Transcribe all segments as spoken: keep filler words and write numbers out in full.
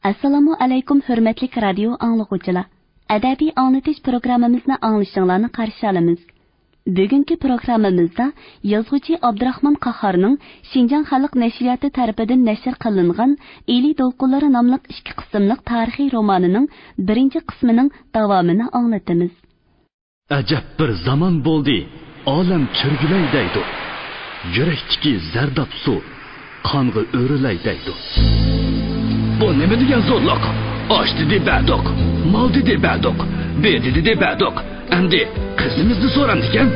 ئەسسالامۇ ئەلەيكۇم، ھۆرمەتلىك رادىيو ئاڭلىغۇچىلار! ئەدەبىي ئاڭلىتىش پروگراممىمىزنى ئاڭلىشىڭلارنى قارشى ئالىمىز. بۈگۈنكى پروگراممىمىزدا يازغۇچى ئابدۇراخمان قاھارنىڭ شىنجاڭ خەلق نەشرىياتى تەرىپىدىن نەشر قىلىنغان ئىلى دولقۇنلىرى ناملىق ئىككى قىسىملىق تارىخىي رومانىنىڭ بىرىنچى قىسمىنىڭ داۋامىنى ئاڭلىتىمىز. ئەجەب بىر زامان بولدى، ئالەم چۆرگۈلەي دەيدۇ. يۈرەكتىكى زەرداب سۇ قانغا ئۆرۈلەي دەيدۇ. بۇ نېمە دېگەن زورلۇق؟ ئاش دېدى بەردۇق، مال دېدى بەردۇق، بېدە دېدى بەردۇق. ئەمدى قىزىمىزنى سورامدىكەن؟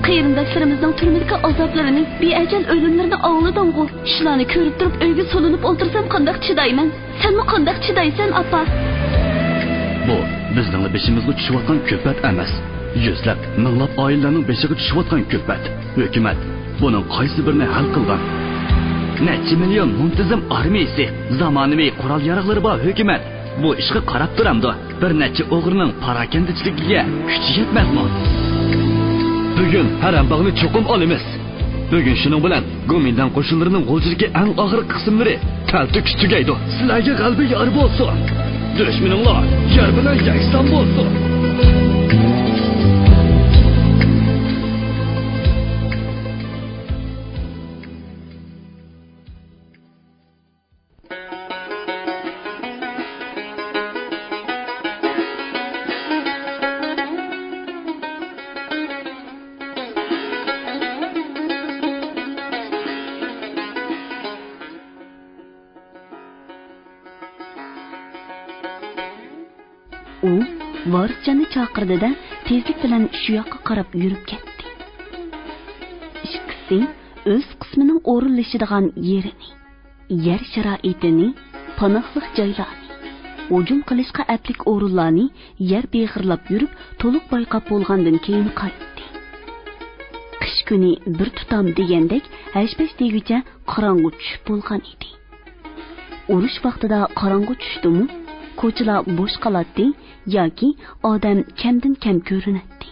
قېرىنداشلىرىمىزنىڭ تۈرمىدىكى ئازابلىرىنى، بىئەجەل ئۆلۈملىرىنى ئاڭلىدىڭغۇ؟ شۇلارنى كۆرۈپ تۇرۇپ ئۆيگە سولىنىپ ئولتۇرسام قانداق چىدايمەن؟ سەنمۇ قانداق چىدايسەن، ئاپا؟ بۇ بىزنىڭلا بېشىمىزغا چۈشۈۋاتقان كۈلپەت ئەمەس. يۈزلەپ، مىڭلاپ ئائىلىلەرنىڭ بېشىغا چۈشۈۋاتقان كۈلپەت. ھۆكۈمەت بۇنىڭ قايسى بىرىنى ھەل قىلغان؟ نەچچە مىليون مۇنتىزىم ئارمىيىسى، زامانىۋى قورال-ياراغلىرى بار ھۆكۈمەت بۇ ئىشقا قاراپ تۇرامدۇ؟ بىر نەچچە ئوغرىنىڭ پاراكەندىچىلىكىگە كۈچى يەتمەسمۇ؟ بۈگۈن ھەرەمباغنى چوقۇم ئالىمىز. بۈگۈن شۇنىڭ بىلەن گومىنداڭ قوشۇنلىرىنىڭ غۇلجىدىكى ئەڭ ئاخىرقى قىسىملىرى تەلتۆكۈس تۈگەيدۇ. سىلەرگە غەلىبە يار بولسۇن! دۈشمىنىڭلار يەر بىلەن يەكسان بولسۇن! ئۇ ۋارىسجاننى چاقىردى-دە، تېزلىك بىلەن شۇ ياققا قاراپ يۈرۈپ كەتتى. ئىككىسى ئۆز قىسمىنىڭ ئورۇنلىشىدىغان يېرىنى، يەر شارائىتىنى، پاناھلىق جايلارنى، ھۇجۇم قىلىشقا ئەپلىك ئورۇنلارنى يەر بېغىرلاپ يۈرۈپ، تولۇق بايقاپ بولغاندىن كېيىن قايتتى. قىش كۈنى بىر تۇتام دېگەندەك ھەش-پەش دېگۈچە قاراڭغۇ چۈشۈپ بولغان ئىدى. ئۇرۇش ۋاقتىدا قاراڭغۇ چۈشتىمۇ، كوچىلار بوش قالاتتى ياكى ئادەم كەمدىن كەم كۆرۈنەتتى.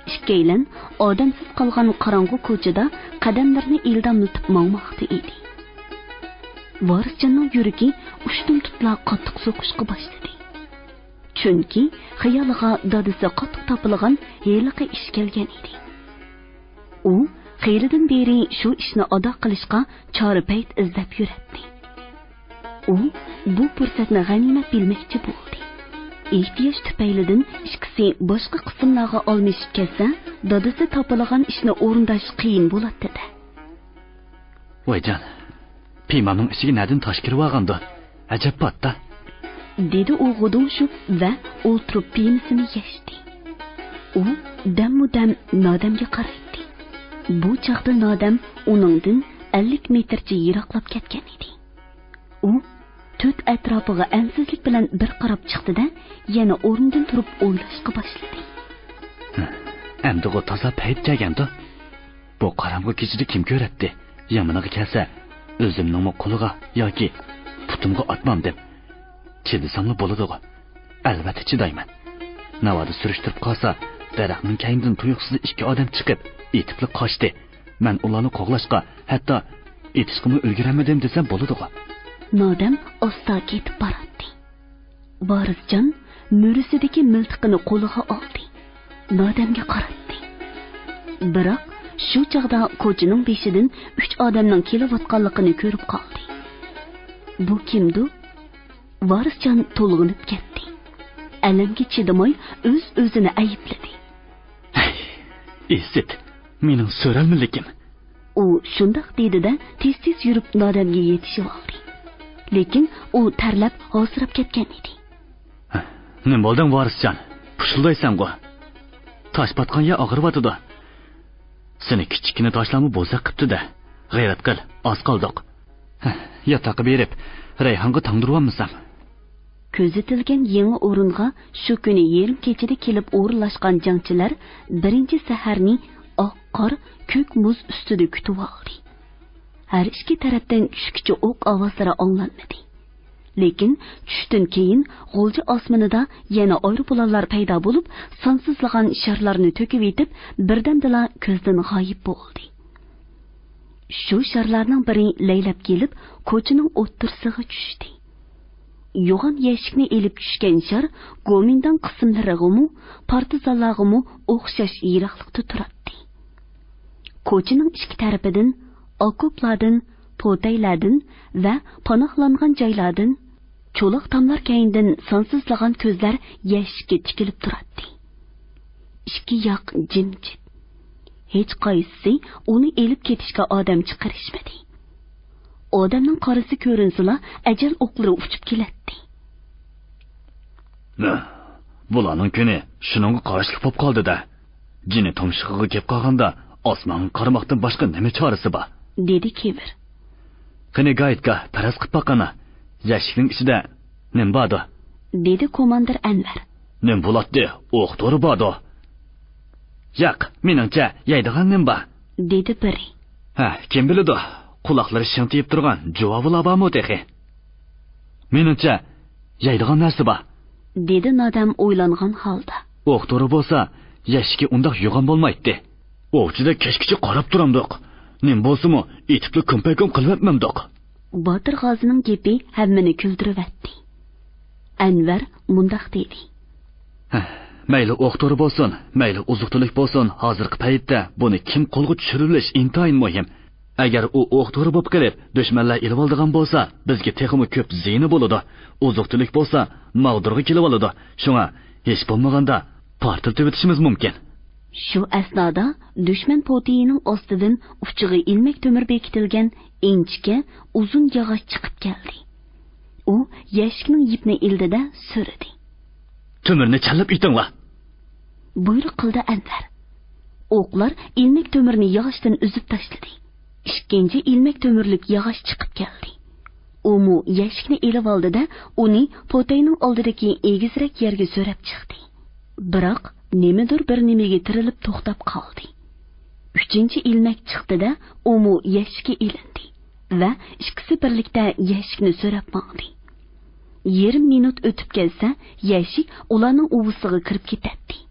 ئىككىيلەن ئادەمسىز قالغان قاراڭغۇ كوچىدا قەدەملىرىنى ئىلداملىتىپ ماڭماقتا ئىدى. ۋارىسجاننىڭ يۈرىكى ئۇشتۇمتۇتلا قاتتىق سوقۇشقا باشلىدى. چۈنكى خىيالىغا دادىسى قاتتىق تاپىلىغان ھېلىقى ئىش كەلگەن ئىدى. ئۇ خېلىدىن بېرى شۇ ئىشنى ئادا قىلىشقا چارە-پەيت ئىزدەپ يۈرەتتى. ئۇ بۇ پۇرسەتنى غەنىيمەت بىلمەكچى بولدى. ئېھتىياج تۈپەيلىدىن ئىككىسى باشقا قىسىملارغا ئالمىشىپ كەتسە، دادىسى تاپىلىغان ئىشنى ئورۇنداش قىيىن بولاتتى-دە. ۋايجان، پىمامنىڭ ئىچىگە نەدىن تاش كىرىۋالغاندۇ؟ ئەجەب پات-تا! دېدى ئۇ غۇدۇڭشۇپ ۋە ئولتۇرۇپ پىمىسىنى يەشتى. ئۇ دەممۇ دەم نادەمگە قارايتتى. بۇ چاغدا نادەم ئۇنىڭدىن ئەللىك مېتىرچە يىراقلاپ كەتكەن ئىدى. ئۇ تۆت ئەتراپىغا ئەنسىزلىك بىلەن بىر قاراپ چىقتى-دە، يەنە ئورنىدىن تۇرۇپ ئويلاشقا باشلىدى. ئەمدىغۇ تازا پەيت كەلگەندۇ؟ بۇ قاراڭغۇ كېچىدە كىم كۆرەتتى؟ يامىنىغا كەلسە، ئۆزۈمنىڭمۇ قولىغا ياكى پۇتۇمغا ئاتمامدىم؟ چىدىساملا بولىدىغۇ. ئەلۋەتتە چىدايمەن. ناۋادا سۈرۈشتۈرۈپ قالسا، دەرەخنىڭ كەينىدىن تۇيۇقسىز ئىككى ئادەم چىقىپ، ئېتىپلا قاچتى. مەن ئۇلارنى قوغلاشقا، ھەتتا ئېتىشقىمۇ ئۈلگۈرەلمىدىم دېسەم بولىدىغۇ. نادەم ئاستا كېتىپ باراتتى. ۋارىسجان مۈرىسىدىكى مىلتىقىنى قولىغا ئالدى. نادەمگە قاراتتى. بىراق، شۇ چاغدا كوچىنىڭ بېشىدىن ئۈچ ئادەمنىڭ كېلىۋاتقانلىقىنى كۆرۈپ قالدى. بۇ كىمدۇ؟ ۋارىسجان تولغىنىپ كەتتى. ئەلەمگە چىدىماي، ئۆز-ئۆزىنى ئەيىبلىدى. ھەي، ئىسىت، مېنىڭ سۆرەلمىلىكىم. ئۇ شۇنداق دېدى-دە، تېز-تېز يۈرۈپ نادەمگە يېتىشىۋالدى. لېكىن ئۇ تەرلەپ، ھالسىراپ كەتكەن ئىدى. نېمە بولدۇڭ، ۋارىسجان؟ پۇشۇلدايسەنغۇ؟ تاش پاتقان يەر ئاغرىۋاتىدۇ. سېنى كىچىككىنە تاشلارمۇ بوزەك قىپتۇ-دە. غەيرەت قىل، ئاز قالدۇق. ياتاققا بېرىپ، رەيھانغا تاڭدۇرۇۋالمىسام. كۆزىتىلگەن يېڭى ئورۇنغا شۇ كۈنى يېرىم كېچىدە كېلىپ ئورۇنلاشقان جەڭچىلەر بىرىنچى سەھەرنى ئاق قار، كۆك مۇز ئۈستىدە كۈتۈۋالدى. ھەر ئىككى تەرەپتىن چۈشكىچە ئوق ئاۋازلىرى ئاڭلانمىدى. لېكىن چۈشتىن كېيىن غۇلجا ئاسمىنىدا يەنە ئايروپىلانلار پەيدا بولۇپ، سانسىزلىغان شارلارنى تۆكۈۋېتىپ، بىردەمدىلا كۆزدىن غايىب بولدى. شۇ شارلارنىڭ بىرى لەيلەپ كېلىپ، كوچىنىڭ ئوتتۇرىسىغا چۈشتى. يوغان يەشىكنى ئېلىپ چۈشكەن شار گومىنداڭ قىسىملىرىغىمۇ، پارتىزانلارغىمۇ ئوخشاش يىراقلىقتا تۇراتتى. كوچىنىڭ ئىككى تەرىپىدىن، ئاكوپلاردىن، پوتەيلەردىن ۋە پاناھلانغان جايلاردىن چولاق تاملار كەينىدىن سانسىزلىغان كۆزلەر يەشىككە تىكىلىپ تۇراتتى. ئىككى ياق جىمجىت. ھېچقايسىسى ئۇنى ئېلىپ كېتىشكە ئادەم چىقىرىشمىدى. ئادەمنىڭ قارىسى كۆرۈنسىلا، ئەجەل ئوقلىرى ئۇچۇپ كېلەتتى. بۇلارنىڭ كۈنى شۇنىڭغا قارشىلىق بولۇپ قالدى-دە. جېنى تۇمشۇقىغا كېلىپ قالغاندا، ئاسمانغا قارىماقتىن باشقا نېمە چارىسى بار؟ دېدى كېۋىر. قېنى، گايىتكا پەرەز قىلىپ باققىنا، يەشىكنىڭ ئىچىدە نېمە باردۇ؟ دېدى كوماندىر ئەنۋەر. نېمە بولاتتى؟ ئوق دورا باردۇ. ياق، مېنىڭچە، يەيدىغان نېمە بار؟ دېدى بىرى. ھە، كىم بىلىدۇ؟ قۇلاقلىرى شىڭ تېيىپ تۇرغان جۇۋاۋۇلار بارمۇ تېخى؟ مېنىڭچە، يەيدىغان نەرسە بار. دېدى نادەم ئويلانغان ھالدا. ئوق دورا بولسا، يەشىكى ئۇنداق يوغان بولمايتتى. ئوۋچىدا كەچكىچە قاراپ تۇرامدۇق. نېمە بولسىمۇ، ئېتىپلا كۈمپەيكۈم قىلىۋەتمەمدۇق. باتۇر غازىنىڭ گېپى ھەممىنى كۈلدۈرۈۋەتتى. ئەنۋەر مۇنداق دېدى. ھە، مەيلى ئوق دورا بولسۇن، مەيلى ئوزۇق-تۈلۈك بولسۇن، ھازىرقى پەيتتە بۇنى كىم قولغا چۈشۈرۈۋېلىش ئىنتايىن مۇھىم. ئەگەر ئۇ ئوق دورا بولۇپ قېلىپ، دۈشمەنلەر ئېلىۋالىدىغان بولسا، بىزگە تېخىمۇ كۆپ زىيىنى بولىدۇ. ئوزۇق-تۈلۈك بولسا، ماغدۇرغا كېلىۋالىدۇ. شۇڭا، ھېچ بولمىغاندا، پارتلىتىۋېتىشىمىز مۇمكىن. شۇ ئەسنادا دۈشمەن پوتىيىنىڭ ئاستىدىن ئۇچىغا ئىلمەك تۆمۈر بېكىتىلگەن ئىنچىكە، ئۇزۇن ياغاچ چىقىپ كەلدى. ئۇ يەشىكنىڭ يىپىنى ئىلدىدە سۈرىدى. تۆمۈرنى چەنلەپ ئېتىڭلار! بۇيرۇق قىلدى ئەنۋەر. ئوقلار ئىلمەك تۆمۈرنى ياغاچتىن ئۈزۈپ تاشلىدى. ئىككىنچى ئىلمەك تۆمۈرلۈك ياغاچ چىقىپ كەلدى. ئۇمۇ يەشىكنى ئېلىۋالدى-دە، ئۇنى پوتەينىڭ ئالدىدىكى ئېگىزرەك يەرگە سۆرەپ چىقتى. بىراق، نېمىدۇر بىر نېمىگە تىرىلىپ توختاپ قالدى. ئۈچىنچى ئىلمەك چىقتى-دە، ئۇمۇ يەشىككە ئىلىندى ۋە ئىككىسى بىرلىكتە يەشىكنى سۆرەپ ماڭدى. يېرىم مىنۇت ئۆتۈپ كەتسە، يەشىك ئۇلارنىڭ ئۇۋىسىغا كىرىپ كېتەتتى.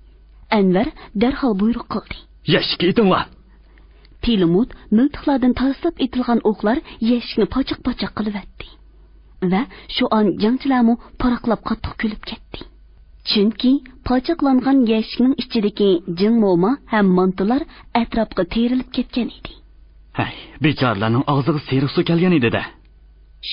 ئەنۋەر دەرھال بۇيرۇق قىلدى. يەشىككە ئېتىڭلار! پىلىموت مىلتىقلاردىن تارسلاپ ئېتىلغان ئوقلار يەشىكنى پاچاق-پاچاق قىلىۋەتتى. ۋە شۇ ئان جەڭچىلەرمۇ پاراقلاپ قاتتىق كۈلۈپ كەتتى. چۈنكى پاچاقلانغان يەشىكنىڭ ئىچىدىكى جىڭ موما ھەم مانتىلار ئەتراپقا تېرىلىپ كەتكەن ئىدى. ھەي، بىچارىلەرنىڭ ئاغزىغا سېرىق سۇ كەلگەن ئىدى-دە.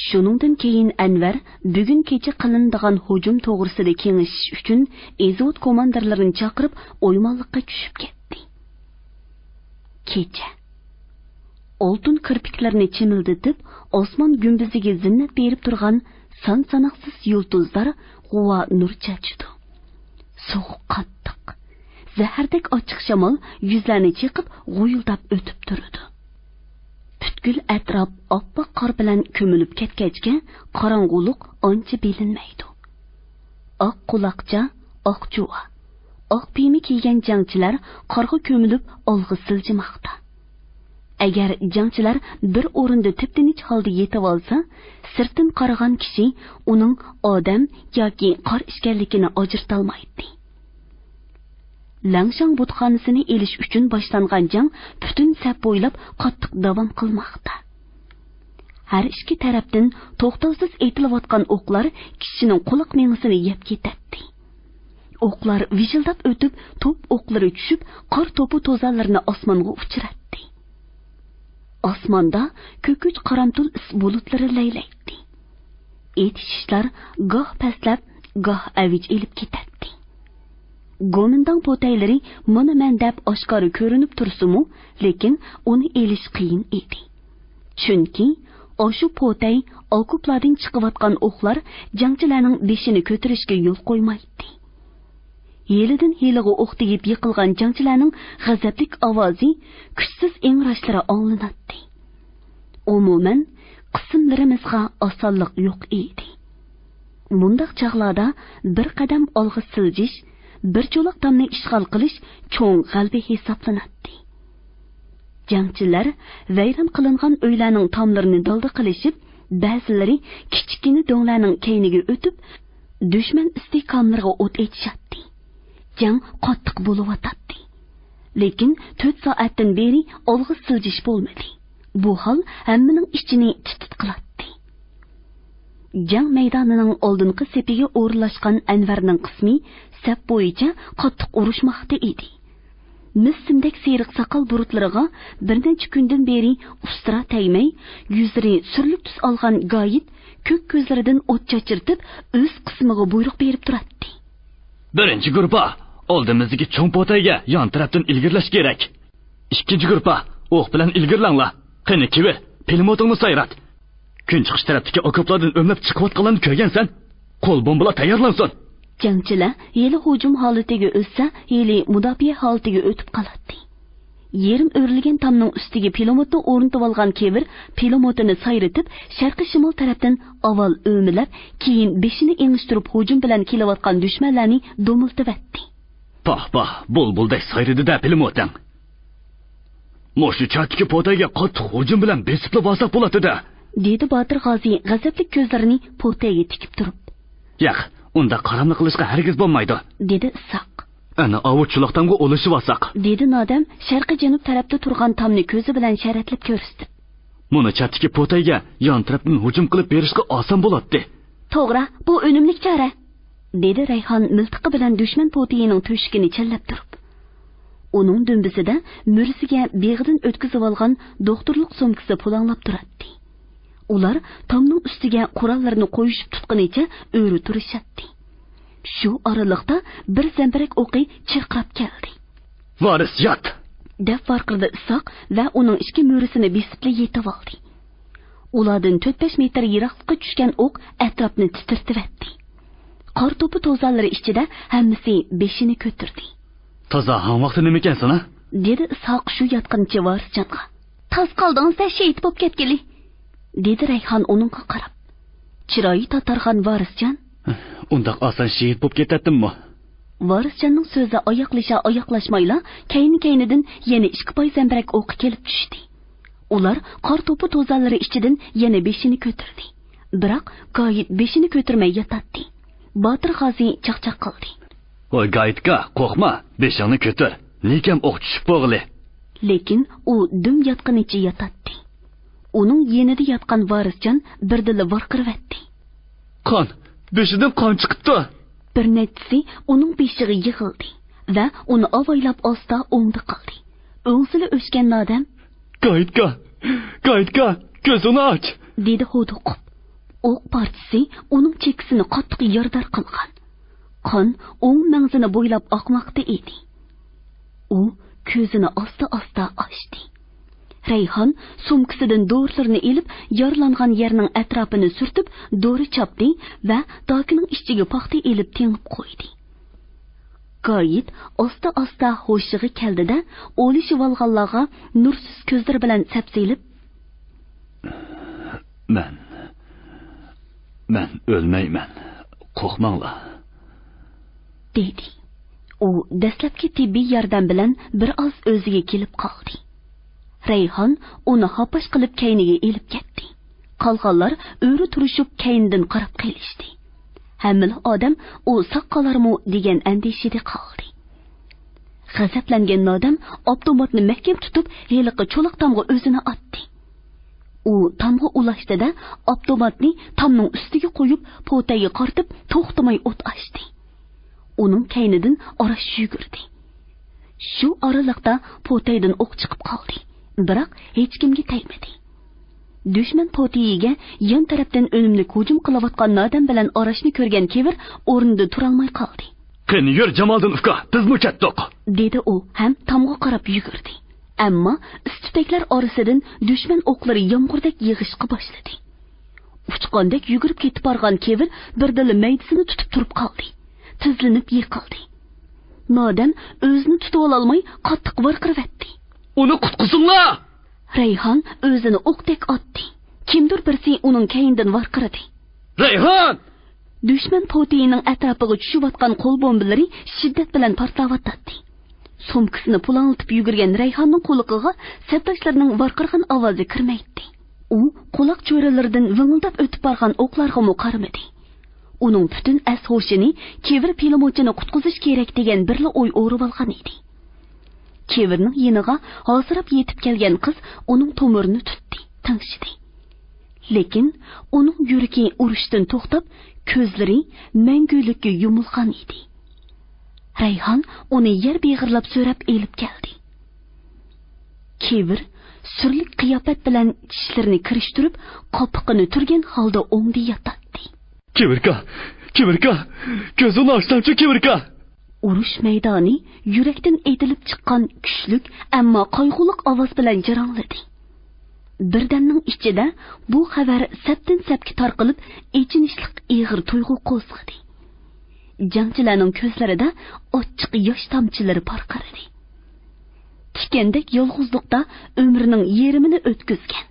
شۇنىڭدىن كېيىن ئەنۋەر بۈگۈن كېچە قىلىنىدىغان ھۇجۇم توغرىسىدا كېڭىشىش ئۈچۈن ئىزۋود كوماندىرلىرىنى چاقىرىپ، ئويمانلىققا چۈشۈپ كەتتى. كېچە. ئالتۇن كىرپىكلىرىنى چىمىلدىتىپ، ئاسمان گۈمبىزىگە زىننەت بېرىپ تۇرغان سان-ساناقسىز يۇلتۇزلار غۇۋا نۇر چاچىدۇ. سوغۇق قاتتىق، زەھەردەك ئاچچىق شامال يۈزلەرنى چېقىپ، غۇيۇلداپ ئۆتۈپ تۇرىدۇ. پۈتكۈل ئەتراپ ئاپئاق قار بىلەن كۆمۈلۈپ كەتكەچكە، قاراڭغۇلۇق ئانچە بىلىنمەيدۇ. ئاق قۇلاقچا، ئاق جۇۋا، ئاق پىيمە كىيگەن جەڭچىلەر قارغا كۆمۈلۈپ ئالغا سىلجىماقتا. ئەگەر جەڭچىلەر بىر ئورۇندا تىپتىنچ ھالدا يېتىۋالسا، سىرتتىن قارىغان كىشى ئۇنىڭ ئادەم ياكى قار ئىكەنلىكىنى ئاجرىتالمايتتى. لەڭشاڭ بۇتخانىسىنى ئېلىش ئۈچۈن باشلانغان جەڭ پۈتۈن سەپ بويلاپ قاتتىق داۋام قىلماقتا. ھەر ئىككى تەرەپتىن توختاۋسىز ئېتىلىۋاتقان ئوقلار كىشىنىڭ قۇلاق مېڭىسىنى يەپ كېتەتتى. ئوقلار ۋىژىلداپ ئۆتۈپ، توپ ئوقلىرى چۈشۈپ، قار توپا توزانلىرىنى ئاسمانغا ئۇچۇراتتى. ئاسماندا كۆكۈچ قارامتۇل ئىس بۇلۇتلىرى لەيلەيتتى. ئېتىشىشلار گاھ پەسلەپ، گاھ ئەۋج ئېلىپ كېتەتتى. گومىنداڭ پوتەيلىرى مانا مەن دەپ ئاشكارا كۆرۈنۈپ تۇرسىمۇ، لېكىن ئۇنى ئېلىش قىيىن ئىدى. چۈنكى ئاشۇ پوتەي ئاكوپلاردىن چىقىۋاتقان ئوقلار جەڭچىلەرنىڭ بېشىنى كۆتۈرۈشكە يول قويمايتتى. ھېلىدىن ھېلىغا ئوق تېگىپ يىقىلغان جەڭچىلەرنىڭ غەزەپلىك ئاۋازى، كۈچسىز ئىڭراشلىرى ئاڭلىناتتى. ئومۇمەن، قىسىملىرىمىزغا ئاسانلىق يوق ئىدى. مۇنداق چاغلاردا بىر قەدەم ئالغا سىلجىش، بىر چولاق تامنى ئىشغال قىلىش چوڭ غەلىبە ھېسابلىناتتى. جەڭچىلەر ۋەيران قىلىنغان ئۆيلەرنىڭ تاملىرىنى دالدا قىلىشىپ، بەزىلىرى كىچىككىنە دۆڭلەرنىڭ كەينىگە ئۆتۈپ، دۈشمەن ئىستىھكاملىرىغا ئوت ئېچىشاتتى. جەڭ قاتتىق بولۇۋاتاتتى. لېكىن تۆت سائەتتىن بېرى ئالغا سىلجىش بولمىدى. بۇ ھال ھەممىنىڭ ئىچىنى تىت-تىت قىلاتتى. جەڭ مەيدانىنىڭ ئالدىنقى سېپىگە ئورۇنلاشقان ئەنۋەرنىڭ قىسمى سەپ بويىچە قاتتىق ئۇرۇشماقتا ئىدى. مىس سىمدەك سېرىق ساقال بۇرۇتلىرىغا بىر نەچچە كۈندىن بېرى ئۇستىرا تەگمەي، يۈزلىرى سۈرلۈك تۈس ئالغان گايىت كۆك كۆزلىرىدىن ئوت چاچرىتىپ، ئۆز قىسمىغا بۇيرۇق بېرىپ تۇراتتى. بىرىنچى گۇرۇپپا، ئالدىمىزدىكى چوڭ پوتەيگە يان تەرەپتىن ئىلگىرىلەش كېرەك. ئىككىنچى گۇرۇپپا، ئوق بىلەن ئىلگىرىلەڭلار. قېنى، كېۋىر، پىلىموتۇڭنى سايرات. كۈنچىقىش تەرەپتىكى ئوكوپلاردىن ئۆملەپ چىقىۋاتقانلارنى كۆرگەنسەن؟ قول بومبىلار تەييارلانسۇن. جەڭچىلەر ھېلى ھۇجۇم ھالىتىگە ئۆتسە، ھېلى مۇداپىئە ھالىتىگە ئۆتۈپ قالاتتى. يېرىم ئۆرۈلگەن تامنىڭ ئۈستىگە پىلىموتنى ئورنىتىۋالغان كېۋىر پىلىموتىنى سايرىتىپ، شەرقىي شىمال تەرەپتىن ئاۋۋال ئۆمىلەپ، كېيىن بېشىنى ئېڭىشتۈرۈپ ھۇجۇم بىلەن كېلىۋاتقان دۈشمەنلەرنى دومىلىتىۋەتتى. پاھ، پاھ، بۇلبۇلدەك سايرىدى-دە پىلىموتىڭ. مۇشۇ چەتتىكى پوتەيگە قاتتىق ھۇجۇم بىلەن بېسىپلا بارساق بولاتتى-دە. دېدى باتۇر غازى غەزەپلىك كۆزلىرىنى پوتەيگە تىكىپ تۇرۇپ. ياق، ئۇنداق قاراملىق قىلىشقا ھەرگىز بولمايدۇ. دېدى ئىسھاق. ئەنە ئاۋۇ چولاق تامغا ئۇلىشىۋالساق. دېدى نادەم شەرقىي جەنۇب تەرەپتە تۇرغان تامنى كۆزى بىلەن شەرەتلەپ كۆرسىتىپ. مۇنۇ چەتتىكى پوتەيگە يان تەرەپتىن ھۇجۇم قىلىپ بېرىشقا ئاسان بولاتتى. توغرا، بۇ ئۈنۈملۈك چارە. دېدى رەيھان مىلتىقى بىلەن دۈشمەن پوتىيىنىڭ تۆشۈكىنى چەنلەپ تۇرۇپ. ئۇنىڭ دۈمبىسىدە مۈرىسىگە بېغىدىن ئۆتكۈزۈۋالغان دوختۇرلۇق سومكىسى پۇلاڭلاپ تۇراتتى. ئۇلار تامنىڭ ئۈستىگە قوراللىرىنى قويۇشۇپ تۇتقىنىچە ئۆرە تۇرۇشاتتى. شۇ ئارىلىقتا بىر زەمبىرەك ئوقى چىرقىراپ كەلدى. ۋارىس، يات! دەپ ۋارقىرىدى ئىسھاق ۋە ئۇنىڭ ئىككى مۈرىسىنى بېسىپلا يېتىۋالدى. ئۇلاردىن تۆت-بەش مېتىر يىراقلىققا چۈشكەن ئوق ئەتراپنى تىترىتىۋەتتى. قار توپا توزانلىرى ئىچىدە ھەممىسى بېشىنى كۆتۈردى. تازا ھاڭۋاقتى نېمىكەنسەن، ھە؟ دېدى ئىسھاق شۇ ياتقىنىچە ۋارىسجانغا. تاس قالدىڭىز-دە شېھىت بولۇپ كەتكىلى، دېدى رەيھان ئۇنىڭغا قاراپ. چىرايى تاتارغان ۋارىسجان. ئۇنداق ئاسان شېھىت بولۇپ كېتەتتىممۇ؟ ۋارىسجاننىڭ سۆزى ئاياغلىشا-ئاياغلاشمايلا كەينى-كەينىدىن يەنە ئىككى پاي زەمبىرەك ئوقى كېلىپ چۈشتى. ئۇلار قار توپا توزانلىرى ئىچىدىن يەنە بېشىنى كۆتۈردى. بىراق گايىت بېشىنى كۆتۈرمەي ياتاتتى. باتۇر غازى چاقچاق قىلدى. ۋاي گايىتكا، قورقما، بېشىڭنى كۆتۈر. نىكەم ئوق چۈشۈپ بولغىلى. لېكىن ئۇ دۈم ياتقىنىچە ياتاتتى. ئۇنىڭ يېنىدا ياتقان ۋارىسجان بىردىنلا ۋارقىرىۋەتتى. قان! بېشىدىن قان چىقىپتۇ! بىر نەچچىسى ئۇنىڭ بېشىغا يىغىلدى ۋە ئۇنى ئاۋايلاپ ئاستا ئوڭدا قىلدى. ئۆڭسىلى ئۆچكەن نادەم، گايىتكا! گايىتكا! كۆزۈڭنى ئاچ! دېدى ھودۇقۇپ. ئوق پارچىسى ئۇنىڭ چېكىسىنى قاتتىق يارىدار قىلغان. قان ئوڭ مەڭزىنى بويلاپ ئاقماقتا ئىدى. ئۇ كۆزىنى ئاستا-ئاستا ئاچتى. رەيھان سومكىسىدىن دورىلىرىنى ئېلىپ، يارىلانغان يەرنىڭ ئەتراپىنى سۈرتۈپ، دورا چاپتى ۋە داكىنىڭ ئىچىگە پاختا ئېلىپ تېڭىپ قويدى. گايىت ئاستا-ئاستا ھوشىغا كەلدى-دە، ئولىشىۋالغانلارغا نۇرسىز كۆزلىرى بىلەن سەپسېلىپ، مەن، مەن ئۆلمەيمەن، قورقماڭلار، دېدى. ئۇ دەسلەپكى تېببىي ياردەم بىلەن بىر ئاز ئۆزىگە كېلىپ قالدى. رەيھان ئۇنى ھاپاش قىلىپ كەينىگە ئېلىپ كەتتى. قالغانلار ئۆرە تۇرۇشۇپ كەينىدىن قاراپ قېلىشتى. ھەممىلا ئادەم ئۇ ساق قالارمۇ دېگەن ئەندىشىدە قالدى. غەزەپلەنگەن نادەم ئاپتوماتنى مەھكەم تۇتۇپ، ھېلىقى چولاق تامغا ئۆزىنى ئاتتى. ئۇ تامغا ئۇلاشتى-دە، ئاپتوماتنى تامنىڭ ئۈستىگە قويۇپ، پوتەيگە قارىتىپ توختىماي ئوت ئاچتى. ئۇنىڭ كەينىدىن ئاراش يۈگۈردى. شۇ ئارىلىقتا پوتەيدىن ئوق چىقىپ قالدى، بىراق ھېچكىمگە تەگمىدى. دۈشمەن پوتىيىگە يان تەرەپتىن ئۈنۈملۈك ھۇجۇم قىلىۋاتقان نادەم بىلەن ئاراشنى كۆرگەن كېۋىر ئورنىدا تۇرالماي قالدى. قېنى يۈر، جامالدىن ئۇكا، بىزمۇ كەتتۇق! دېدى ئۇ ھەم تامغا قاراپ يۈگۈردى. ئەمما ئىس-تۈتەكلەر ئارىسىدىن دۈشمەن ئوقلىرى يامغۇردەك يېغىشقا باشلىدى. ئۇچقاندەك يۈگۈرۈپ كېتىپ بارغان كېۋىر بىردىنلا مەيدىسىنى تۇتۇپ تۇرۇپ قالدى. تىزلىنىپ يىقىلدى. نادەم ئۆزىنى تۇتۇۋالالماي قاتتىق ۋارقىرىۋەتتى. ئۇنى قۇتقۇزۇڭلار! رەيھان ئۆزىنى ئوقتەك ئاتتى. كىمدۇر بىرسى ئۇنىڭ كەينىدىن ۋارقىرىدى. رەيھان! دۈشمەن پوتىيىنىڭ ئەتراپىغا چۈشۈۋاتقان قول بومبىلىرى شىددەت بىلەن پارتلاۋاتاتتى. سومكىسىنى پۇلاڭلىتىپ يۈگۈرگەن رەيھاننىڭ قۇلىقىغا سەپداشلىرىنىڭ ۋارقىرىغان ئاۋازى كىرمەيتتى. ئۇ قۇلاق چۆرىلىرىدىن ۋىڭىلداپ ئۆتۈپ بارغان ئوقلارغىمۇ قارىمىدى. ئۇنىڭ پۈتۈن ئەس-ھوشىنى كېۋىر پىلىموتچىنى قۇتقۇزۇش كېرەك دېگەن بىرلا ئوي ئورىۋالغان ئىدى. كېۋىرنىڭ يېنىغا ھاسىراپ يېتىپ كەلگەن قىز ئۇنىڭ تومۇرىنى تۇتتى. تىڭشىدى. لېكىن ئۇنىڭ يۈرىكى ئۇرۇشتىن توختاپ، كۆزلىرى مەڭگۈلۈككە يۇمۇلغان ئىدى. رەيھان ئۇنى يەر بېغىرلاپ سۆرەپ ئېلىپ كەلدى. كېۋىر سۈرلۈك قىياپەت بىلەن چىشلىرىنى كىرىشتۈرۈپ، قاپىقىنى تۈرگەن ھالدا ئوڭدا ياتاتتى. كېۋىركا! كېۋىركا! كۆزۈڭنى ئاچساڭچۇ، كېۋىركا! ئۇرۇش مەيدانى يۈرەكتىن ئېتىلىپ چىققان كۈچلۈك، ئەمما قايغۇلۇق ئاۋاز بىلەن جاراڭلىدى. بىردەمنىڭ ئىچىدە بۇ خەۋەر سەپتىن سەپكە تارقىلىپ، ئېچىنىشلىق ئېغىر تۇيغۇ قوزغىدى. جەڭچىلەرنىڭ كۆزلىرىدە ئاچچىق ياش تامچىلىرى پارقىرىدى. تىكەندەك يالغۇزلۇقتا ئۆمرىنىڭ يېرىمىنى ئۆتكۈزگەن،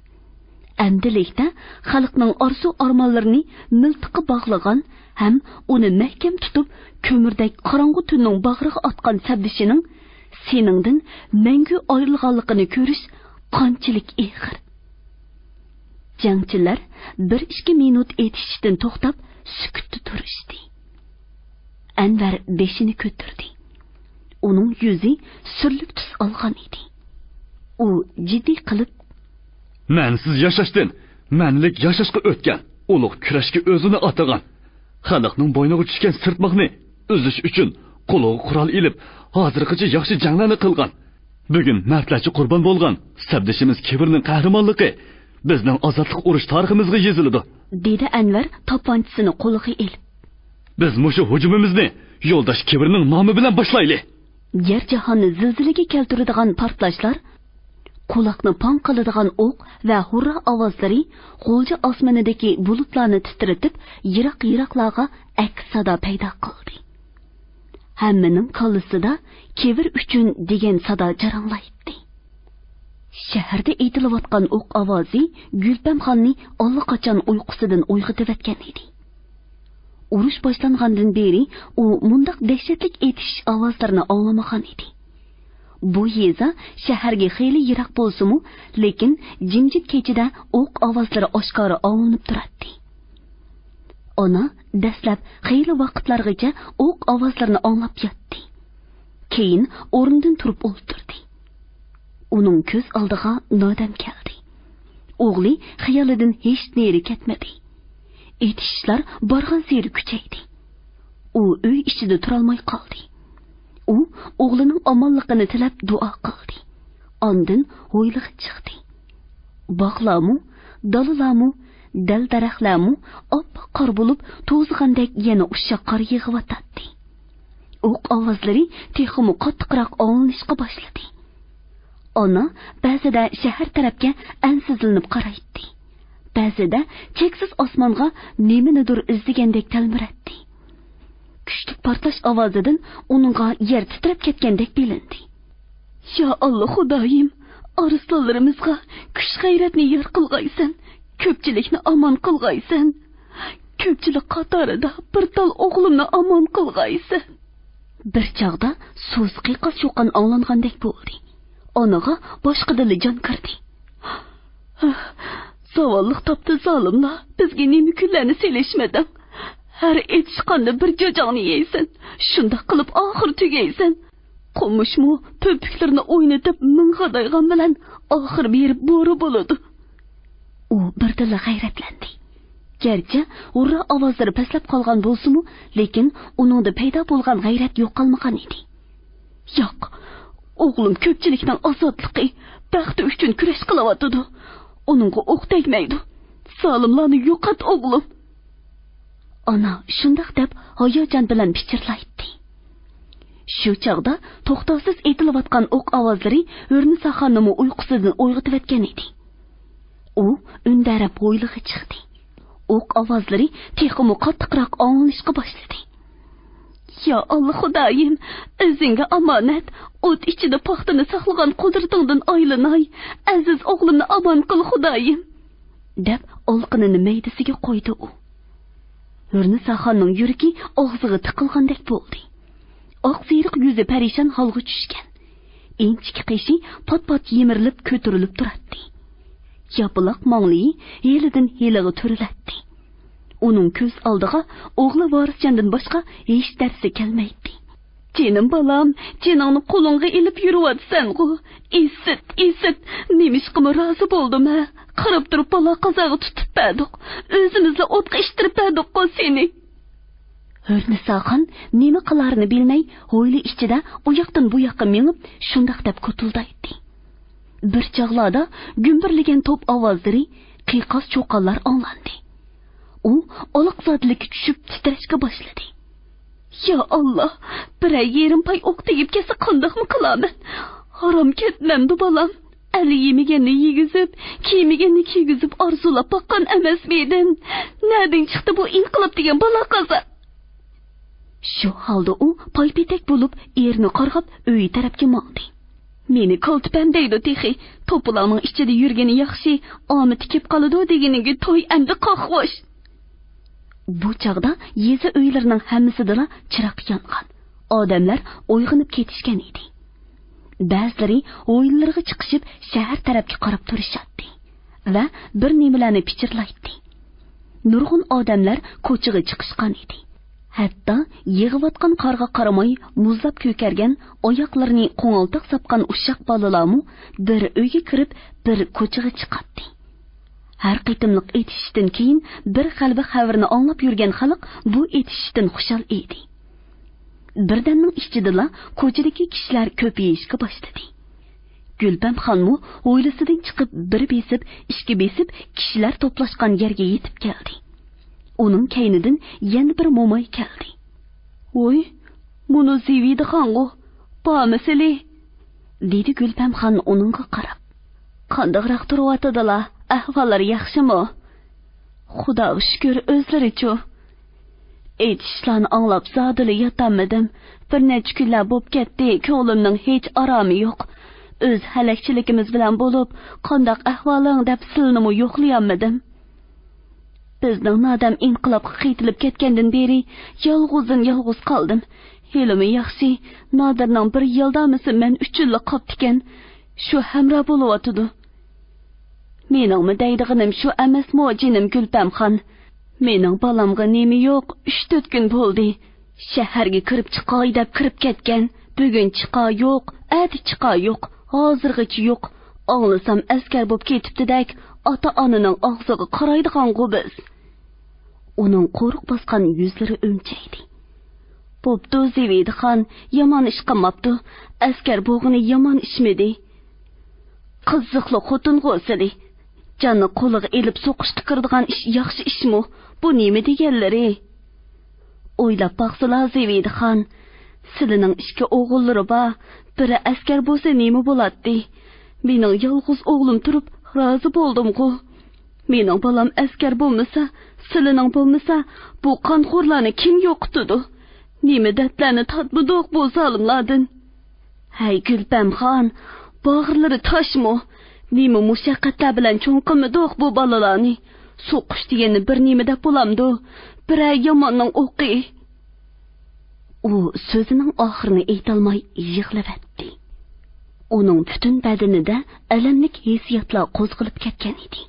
ئەمدىلىكتە خەلقنىڭ ئارزۇ-ئارمانلىرىنى مىلتىققا باغلىغان ھەم ئۇنى مەھكەم تۇتۇپ، كۆمۈردەك قاراڭغۇ تۈننىڭ باغرىغا ئاتقان سەپدىشىنىڭ سېنىڭدىن مەڭگۈ ئايرىلغانلىقىنى كۆرۈش قانچىلىك ئېغىر. جەڭچىلەر بىر ئىككى مىنۇت ئېتىشىشتىن توختاپ، سۈكۈتتە تۇرۇشتى. ئەنۋەر بېشىنى كۆتۈردى. ئۇنىڭ يۈزى سۈرلۈك تۈس ئالغان ئىدى. ئۇ جىددىي قىلىپ، مەنىسىز ياشاشتىن مەنىلىك ياشاشقا ئۆتكەن، ئۇلۇغ كۈرەشكە ئۆزىنى ئاتىغان، خەلقنىڭ بوينىغا چۈشكەن سىرتماقنى ئۈزۈش ئۈچۈن قولىغا قورال ئېلىپ، ھازىرغىچە ياخشى جەڭلەرنى قىلغان، بۈگۈن مەردلەرچە قۇربان بولغان سەپدىشىمىز كېۋىرنىڭ قەھرىمانلىقى بىزنىڭ ئازادلىق ئۇرۇش تارىخىمىزغا يېزىلىدۇ، دېدى ئەنۋەر توپانچىسىنى قولىغا ئېلىپ. بىز مۇشۇ ھۇجۇمىمىزنى يولداش كېۋىرنىڭ نامى بىلەن باشلايلى. يەر جاھاننى زىلزىلىگە كەلتۈرىدىغان پارتلاشلار، قۇلاقنى پاڭ قىلىدىغان ئوق ۋە ھۇررا ئاۋازلىرى غۇلجا ئاسمىنىدىكى بۇلۇتلارنى تىترىتىپ، يىراق-يىراقلارغا ئەكس سادا پەيدا قىلدى. ھەممىنىڭ كاللىسىدا «كېۋىر ئۈچۈن» دېگەن سادا جاراڭلايتتى. شەھەردە ئېتىلىۋاتقان ئوق ئاۋازى گۈلپەمخاننى ئاللىقاچان ئۇيقۇسىدىن ئويغىتىۋەتكەن ئىدى. ئۇرۇش باشلانغاندىن بېرى ئۇ مۇنداق دەھشەتلىك ئېتىشىش ئاۋازلىرىنى ئاڭلىمىغان ئىدى. بۇ يېزا شەھەرگە خېلى يىراق بولسىمۇ، لېكىن جىمجىت كېچىدە ئوق ئاۋازلىرى ئاشكارا ئاڭلىنىپ تۇراتتى. ئانا دەسلەپ خېلى ۋاقىتلارغىچە ئوق ئاۋازلىرىنى ئاڭلاپ ياتتى. كېيىن ئورنىدىن تۇرۇپ ئولتۇردى. ئۇنىڭ كۆز ئالدىغا نادەم كەلدى. ئوغلى خىيالىدىن ھېچ نېرى كەتمىدى. ئېتىشىشلار بارغانسېرى كۈچەيدى. ئۇ ئۆي ئىچىدە تۇرالماي قالدى. ئۇ ئوغلىنىڭ ئامانلىقىنى تىلەپ دۇئا قىلدى. ئاندىن ھويلىغا چىقتى. باغلارمۇ، دالىلارمۇ، دەل-دەرەخلەرمۇ ئاپئاق قار بولۇپ توزىغاندەك يەنە ئۇششاق قار يېغىۋاتاتتى. ئوق ئاۋازلىرى تېخىمۇ قاتتىقراق ئاڭلىنىشقا باشلىدى. ئانا بەزىدە شەھەر تەرەپكە ئەنسىزلىنىپ قارايتتى. بەزىدە چەكسىز ئاسمانغا نېمىنىدۇر ئىزدىگەندەك تەلمۈرەتتى. كۈچلۈك پارتلاش ئاۋازىدىن ئۇنىڭغا يەر تىترەپ كەتكەندەك بىلىندى. يا ئاللا خۇدايىم، ئارسلانلىرىمىزغا كۈچ-غەيرەتنى يار قىلغايسەن، كۆپچىلىكنى ئامان قىلغايسەن. كۆپچىلىك قاتارىدا بىر تال ئوغلۇمنى ئامان قىلغايسەن. بىر چاغدا سۇس قىيقاس-چۇقان ئاڭلانغاندەك بولدى. ئانىغا باشقىدىنلا جان كىردى. زاۋاللىق تاپتى زالىملار، بىزگە نېمە كۈنلەرنى سېلىشمىدىڭ؟ ھەر ئېتىشقاندا بىر جاجاڭنى يەيسەن، شۇنداق قىلىپ ئاخىر تۈگەيسەن. قومۇشمۇ پۆپۈكلىرىنى ئوينىتىپ مىڭ غادايغان بىلەن ئاخىر بېرىپ بورا بولىدۇ. ئۇ بىردىنلا غەيرەتلەندى. گەرچە ھۇررا ئاۋازلىرى پەسلەپ قالغان بولسىمۇ، لېكىن ئۇنىڭدا پەيدا بولغان غەيرەت يوقالمىغان ئىدى. ياق، ئوغلۇم كۆپچىلىكنىڭ ئازادلىقى، بەختى ئۈچۈن كۈرەش قىلىۋاتىدۇ. ئۇنىڭغا ئوق تەگمەيدۇ. زالىملارنى يوقات، ئوغلۇم! ئانا شۇنداق دەپ ھاياجان بىلەن پىچىرلايتتى. شۇ چاغدا توختاۋسىز ئېتىلىۋاتقان ئوق ئاۋازلىرى ھۆرنىساخاننىمۇ ئۇيقۇسىدىن ئويغىتىۋەتكەن ئىدى. ئۇ ئۈندەرەپ ھويلىغا چىقتى. ئوق ئاۋازلىرى تېخىمۇ قاتتىقراق ئاڭلىنىشقا باشلىدى. يا ئاللا خۇدايىم، ئۆزۈڭگە ئامانەت، ئوت ئىچىدە پاختىنى ساقلىغان قۇدرىتىڭدىن ئايلىناي، ئەزىز ئوغلۇمنى ئامان قىل خۇدايىم، دەپ ئالىقىنىنى مەيدىسىگە قويدى ئۇ. ھۆرنىساخاننىڭ يۈرىكى ئاغزىغا تىقىلغاندەك بولدى. ئاق سېرىق يۈزى پەرىشان ھالغا چۈشكەن. ئىنچىكە قېشى پات-پات يىمىرىلىپ كۆتۈرۈلۈپ تۇراتتى. ياپىلاق ماڭلىيى ھېلىدىن ھېلىغا تۈرۈلەتتى. ئۇنىڭ كۆز ئالدىغا ئوغلى ۋارىسجاندىن باشقا ھېچ نەرسە كەلمەيتتى. جېنىم بالام، جېنىڭنى قولۇڭغا ئېلىپ يۈرۈۋاتىسەنغۇ. ئىسىت، ئىسىت، نېمىشقىمۇ رازى بولدۇم ھە؟ قاراپ تۇرۇپ بالا قازاغا تۇتۇپ بەردۇق. ئۆزىمىزلا ئوتقا ئىتتىرىپ بەردۇققۇ سېنى. ھۆرنىساخان نېمە قىلارىنى بىلمەي، ھويلا ئىچىدە ئۇ ياقتىن بۇ ياققا مېڭىپ، شۇنداق دەپ كوتۇلدايتتى. بىر چاغلاردا گۈمبۈرلىگەن توپ ئاۋازلىرى، قىيقاس-چۇقانلار ئاڭلاندى. ئۇ ئالاقزادىلىككە چۈشۈپ تىترەشكە باشلىدى. يا ئاللا، بىرەر يېرىم پاي ئوق تېگىپ كەتسە قانداقمۇ قىلارمەن؟ ھارام كەتمەمدۇ بالام؟ ئەلى يېمىگەننى يېگۈزۈپ، كىيمىگەننى كىيگۈزۈپ ئارزۇلاپ باققان ئەمەسمىدىم؟ نەدىن چىقتى بۇ ئىنقىلاب دېگەن بالا قازا؟ شۇ ھالدا ئۇ پايپېتەك بولۇپ ئېرىنى قارغاپ ئۆيى تەرەپكە ماڭدى. مېنى كالتىپەم دەيدۇ تېخى، توپىلاڭنىڭ ئىچىدە يۈرگىنى ياخشى، ئامىتى كېپ قالىدۇ دېگىنىڭگە توي ئەمدى قاقۋاش. بۇ چاغدا يېزا ئۆيلىرىنىڭ ھەممىسىدىلا چىراغ يانغان. ئادەملەر ئويغىنىپ كېتىشكەن ئىدى. بەزىلىرى ھويلىلىرىغا چىقىشىپ شەھەر تەرەپكە قاراپ تۇرۇشاتتى ۋە بىر نېمىلەرنى پىچىرلايتتى. نۇرغۇن ئادەملەر كوچىغا چىقىشقان ئىدى. ھەتتا يىغىۋاتقان قارغا قارىماي مۇزلاپ كۆكەرگەن، ئاياقلىرىنى قوڭالتاق ساپقان ئۇششاق بالىلارمۇ بىر ئۆيگە كىرىپ، بىر كوچىغا چىقاتتى. ھەر قېتىملىق ئېتىشىشتىن كېيىن بىر غەلىبە خەۋىرىنى ئاڭلاپ يۈرگەن خەلق بۇ ئېتىشىشتىن خۇشال ئىدى. بىردەمنىڭ ئىچىدىلا كوچىدىكى كىشىلەر كۆپىيىشكە باشلىدى. گۈلپەمخانمۇ ھويلىسىدىن چىقىپ، بىر بېسىپ، ئىككى بېسىپ، كىشىلەر توپلاشقان يەرگە يېتىپ كەلدى. ئۇنىڭ كەينىدىن يەنە بىر موماي كەلدى. ۋوي، مۇنۇ زىۋىدىخانغۇ، بارمىسىلى؟ دېدى گۈلپەمخان ئۇنىڭغا قاراپ. قانداقراق تۇرۇۋاتىدىلا، ئەھۋاللىرى ياخشىمۇ؟ خۇداغا شۈكۈر، ئۆزلىرىچۇ؟ ئېيتىشلارنى ئاڭلاپ زادىلا ياتالمىدىم. بىر نەچچە كۈنلەر بوپ كەتتى، كۆڭلۈمنىڭ ھېچ ئارامى يوق. ئۆز ھەلەكچىلىكىمىز بىلەن بولۇپ، قانداق ئەھۋالىڭ دەپ سىلىنىمۇ يوقلىيالمىدىم. بىزنىڭ نادەم ئىنقىلابقا قېتىلىپ كەتكەندىن بېرى يالغۇزدىن يالغۇز قالدىم. ھېلىمۇ ياخشى، نادىرنىڭ بىر يالدامىسى مەن ئۈچۈنلا قاپتىكەن. شۇ ھەمراھ بولۇۋاتىدۇ. مېنىڭمۇ دەيدىغىنىم شۇ ئەمەسمۇ، جېنىم گۈلپەمخان؟ مېنىڭ بالامغا نېمە يوق، ئۈچ تۆت كۈن بولدى. شەھەرگە كىرىپ چىقاي دەپ كىرىپ كەتكەن. بۈگۈن چىقا يوق، ئەتە چىقا يوق، ھازىرغىچە يوق. ئاڭلىسام ئەسكەر بوپ كېتىپتىدەك، ئاتا-ئانىنىڭ ئاغزىغا قارايدىغانغۇ بىز. ئۇنىڭ قورۇق باسقان يۈزلىرى ئۈمچەيدى. بوپتۇ، زىۋىدىخان، يامان ئىش قىلماپتۇ. ئەسكەر بولغىنى يامان ئىشمىدى؟ قىزىقلىق خوتۇنغۇ سىلى. جاننى قولىغا ئېلىپ سوقۇشقا كىرىدىغان ئىش ياخشى ئىشمۇ؟ بۇ نېمە دېگەنلىرى؟ ئويلاپ باقسىلا، زىۋىدىخان، سىلىنىڭ ئىككى ئوغۇللىرى بار، بىرى ئەسكەر بولسا نېمە بولاتتى؟ مېنىڭ يالغۇز ئوغلۇم تۇرۇپ رازى بولدۇمغۇ. مېنىڭ بالام ئەسكەر بولمىسا، سىلىنىڭ بولمىسا، بۇ قانخورلارنى كىم يوقىتىدۇ؟ نېمە دەردلەرنى تارتمىدۇق بۇ زالىملاردىن؟ ھەي، گۈلپەمخان، باغرىلىرى تاشمۇ؟ نېمە مۇشەققەتلەر بىلەن چوڭ قىلمىدۇق بۇ بالىلارنى؟ سوقۇش دېگەننى بىر نېمە دەپ بولامدۇ؟ بىرەر ياماننىڭ ئوقى. ئۇ سۆزىنىڭ ئاخىرىنى ئېيتالماي يىغلىۋەتتى. ئۇنىڭ پۈتۈن بەدىنىدە ئەلەملىك ھېسسىياتلار قوزغىلىپ كەتكەن ئىدى.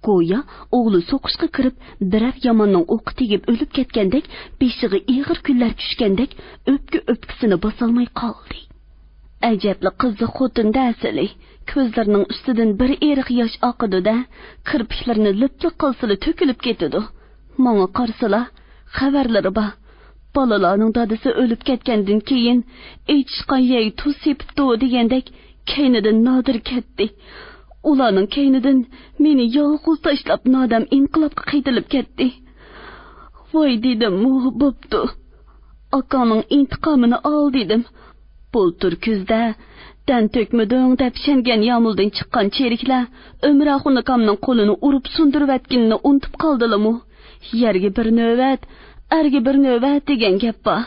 گويا ئوغلى سوقۇشقا كىرىپ، بىرەر ياماننىڭ ئوقى تېگىپ ئۆلۈپ كەتكەندەك، بېشىغا ئېغىر كۈنلەر چۈشكەندەك، ئۆپكە-ئۆپكىسىنى باسالماي قالدى. ئەجەبلا قىزىق خوتۇن دەسىلى. كۆزلىرىنىڭ ئۈستىدىن بىر ئېرىق ياش ئاقىدۇ-دە، كىرپىكلىرىنى لىپلا قىلسىلا تۆكۈلۈپ كېتىدۇ. ماڭا قارىسىلا، خەۋەرلىرى بار. بالىلارنىڭ دادىسى ئۆلۈپ كەتكەندىن كېيىن، ئېچىشقان يەي تۇز سېپىپتۇ دېگەندەك، كەينىدىن نادىر كەتتى. ئۇلارنىڭ كەينىدىن مېنى يالغۇز تاشلاپ، نادەم ئىنقىلابقا قېتىلىپ كەتتى. ۋاي دېدىممۇ، بوپتۇ. ئاكاڭنىڭ ئىنتىقامىنى ئال دېدىم. بۇلتۇر كۈزدە، دەن تۆكمىدىڭ دەپ شەنگەن يامۇلدىن چىققان چېرىكلەر ئۆمرەخۇن ئاكامنىڭ قولىنى ئۇرۇپ سۇندۇرۇۋەتكىنىنى ئۇنتۇپ قالدىلىمۇ؟ يەرگە بىر نۆۋەت، ئەرگە بىر نۆۋەت دېگەن گەپ بار.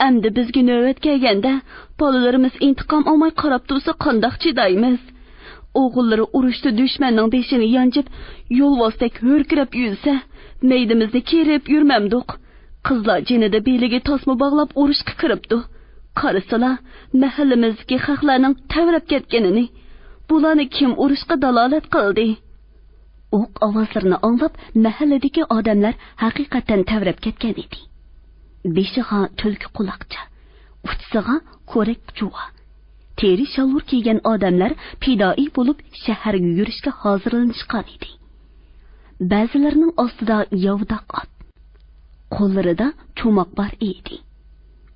ئەمدى بىزگە نۆۋەت كەلگەندە، بالىلىرىمىز ئىنتىقام ئالماي قاراپ تۇرسا قانداق چىدايمىز؟ ئوغۇللىرى ئۇرۇشتا دۈشمەننىڭ بېشىنى يانچىپ، يولۋاستەك ھۆركىرەپ يۈرسە، مەيدىمىزنى كېرىپ يۈرمەمدۇق؟ قىزلار جېنىدا بېلىگە تاسما باغلاپ ئۇرۇشقا كىرىپتۇ. قارىسىلا، مەھەللىمىزدىكى خەقلەرنىڭ تەۋرەپ كەتكىنىنى. بۇلارنى كىم ئۇرۇشقا دالالەت قىلدى؟ ئوق ئاۋازلىرىنى ئاڭلاپ، مەھەللىدىكى ئادەملەر ھەقىقەتەن تەۋرەپ كەتكەن ئىدى. بېشىغا تۈلكە قۇلاقچا، ئۇچىسىغا كورەك جۇۋا، تېرە شالۋۇر كىيگەن ئادەملەر پىدائىي بولۇپ شەھەرگە يۈرۈشكە ھازىرلىنىشقان ئىدى. بەزىلىرىنىڭ ئاستىدا ياۋىداق ئات. قوللىرىدا چوماق بار ئىدى.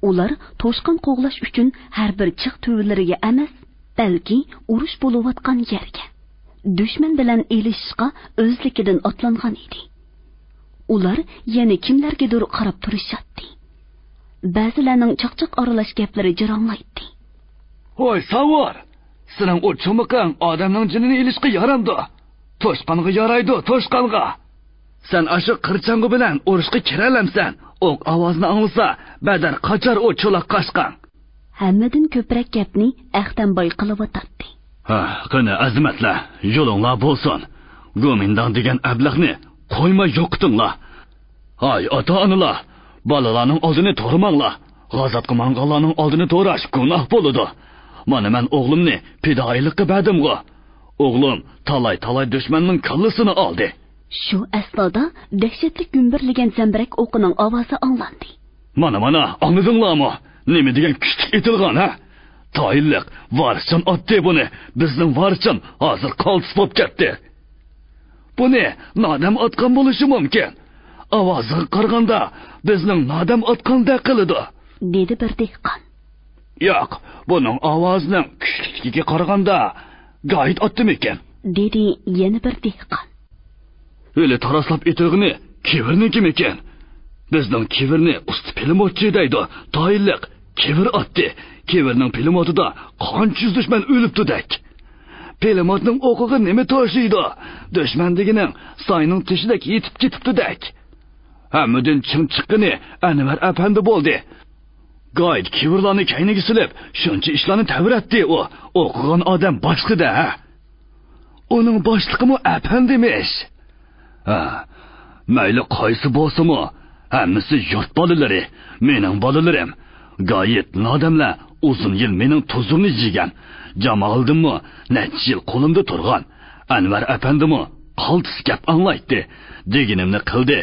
ئۇلار توشقان قوغلاش ئۈچۈن ھەر بىر چىغ تۈۋىلىرىگە ئەمەس، بەلكى ئۇرۇش بولۇۋاتقان يەرگە، دۈشمەن بىلەن ئېلىشىشقا ئۆزلۈكىدىن ئاتلانغان ئىدى. ئۇلار يەنە كىملەرگىدۇر قاراپ تۇرۇشاتتى. بەزىلەرنىڭ چاقچاق ئارىلاش گەپلىرى جاراڭلايتتى. ھوي، ساۋۇر! سېنىڭ ئۇ چومىقىڭ ئادەمنىڭ جېنىنى ئېلىشقا يارامدۇ؟ توشقانغا يارايدۇ، توشقانغا! سەن ئاشۇ قىرچاڭغۇ بىلەن ئۇرۇشقا كىرەلەمسەن؟ ئوق ئاۋازىنى ئاڭلىسا، بەدەر قاچار ئۇ چولاق قاچقاڭ. ھەممىدىن كۆپرەك گەپنى ئەختەمباي قىلىۋاتاتتى. ھە، قېنى، ئەزىمەتلەر، يولۇڭلار بولسۇن. گومىنداڭ دېگەن ئەبلەخنى قويماي يوقىتىڭلار. ھاي، ئاتا-ئانىلار، بالىلارنىڭ ئالدىنى تورىماڭلار. غازاتقا ماڭغانلارنىڭ ئالدىنى توراش گۇناھ بولىدۇ. مانا مەن ئوغلۇمنى پىدائىيلىققا بەردىمغۇ. ئوغلۇم تالاي-تالاي دۈشمەننىڭ كاللىسىنى ئالدى. شۇ ئەسنادا دەھشەتلىك گۈمبۈرلىگەن زەمبىرەك ئوقىنىڭ ئاۋازى ئاڭلاندى. مانا، مانا، ئاڭلىدىڭلارمۇ؟ نېمە دېگەن كۈچلۈك ئېتىلغان، ھە؟ تايىنلىق ۋارىسجان ئاتتى بۇنى. بىزنىڭ ۋارىسجان ھازىر قالتىس بولۇپ كەتتى. بۇنى نادەم ئاتقان بولۇشى مۇمكىن. ئاۋازىغا قارىغاندا، بىزنىڭ نادەم ئاتقاندەك قىلىدۇ، دېدى بىر دېھقان. ياق، بۇنىڭ ئاۋازىنىڭ كۈچلۈكلۈكىگە قارىغاندا، گايىت ئاتتىمىكىن؟ دېدى يەنە بىر دېھقان. ھېلى تاراسلاپ ئېتىلغىنى كىۋىرنىڭكىمىكىن؟ بىزنىڭ كىۋىرنى ئۇستا پىلىموتچى دەيدۇ. تايىنلىق، كىۋىر ئاتتى. كىۋىرنىڭ پىلىموتىدا قانچە يۈز دۈشمەن ئۆلۈپتۇدەك. پىلىموتنىڭ ئوقىغا نېمە توشۇيدۇ؟ دۈشمەن دېگىنىڭ ساينىڭ تېشىدەك يېتىپ كېتىپتۇدەك. ھەممىدىن چىڭ چىققىنى ئەنۋەر ئەپەندى بولدى. گايىت كىۋىرلارنى كەينىگە سېلىپ، شۇنچە ئىشلارنى تەۋرەتتى ئۇ. ئوقۇغان ئادەم باشلىقى-دە، ھە؟ ئۇنىڭ باشلىقىمۇ ئەپەندىمىش. ھە، مەيلى قايسى بولسىمۇ، ھەممىسى يۇرت بالىلىرى، مېنىڭ بالىلىرىم. گايىت، نادەملەر ئۇزۇن يىل مېنىڭ تۇزۇمنى يېگەن. جامالىدىنمۇ نەچچە يىل قولۇمدا تۇرغان. ئەنۋەر ئەپەندىمۇ قالتىس گەپ ئاڭلايتتى. دېگىنىمنى قىلدى،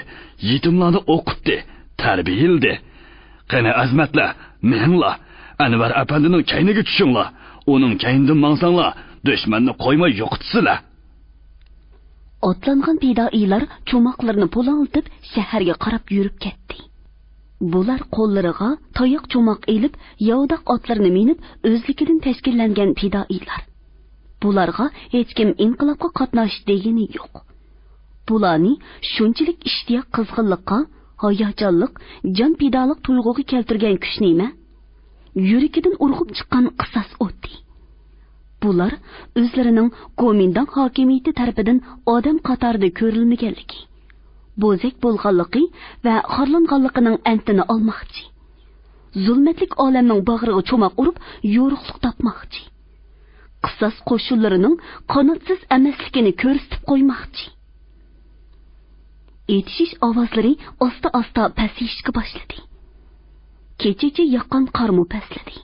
يېتىملارنى ئوقۇتتى، تەربىيەلىدى. قېنى، ئەزىمەتلەر، مېڭىڭلار. ئەنۋەر ئەپەندىنىڭ كەينىگە چۈشۈڭلار. ئۇنىڭ كەينىدىن ماڭساڭلار، دۈشمەننى قويماي يوقىتىسىلەر. ئاتلانغان پىدائىيلار چوماقلىرىنى پۇلاڭلىتىپ، شەھەرگە قاراپ يۈرۈپ كەتتى. بۇلار قوللىرىغا تاياق چوماق ئېلىپ، ياۋىداق ئاتلىرىنى مىنىپ، ئۆزلۈكىدىن تەشكىللەنگەن پىدائىيلار. بۇلارغا ھېچكىم ئىنقىلابقا قاتناش دېگىنى يوق. بۇلارنى شۇنچىلىك ئىشتىياق، قىزغىنلىققا، ھاياجانلىق، جان پىدالىق تۇيغۇغا كەلتۈرگەن كۈچ نېمە؟ يۈرىكىدىن ئۇرغۇپ چىققان قىساس ئوتى. بۇلار ئۆزلىرىنىڭ گومىنداڭ ھاكىمىيىتى تەرىپىدىن ئادەم قاتارىدا كۆرۈلمىگەنلىكى، بوزەك بولغانلىقى ۋە خارلانغانلىقىنىڭ ئەنتىنى ئالماقچى. زۇلمەتلىك ئالەمنىڭ باغرىغا چوماق ئۇرۇپ، يورۇقلۇق تاپماقچى. قىساس قوشۇنلىرىنىڭ قاناتسىز ئەمەسلىكىنى كۆرسىتىپ قويماقچى. ئېتىشىش ئاۋازلىرى ئاستا-ئاستا پەسىيىشكە باشلىدى. كېچىچە ياغقان قارمۇ پەسلىدى.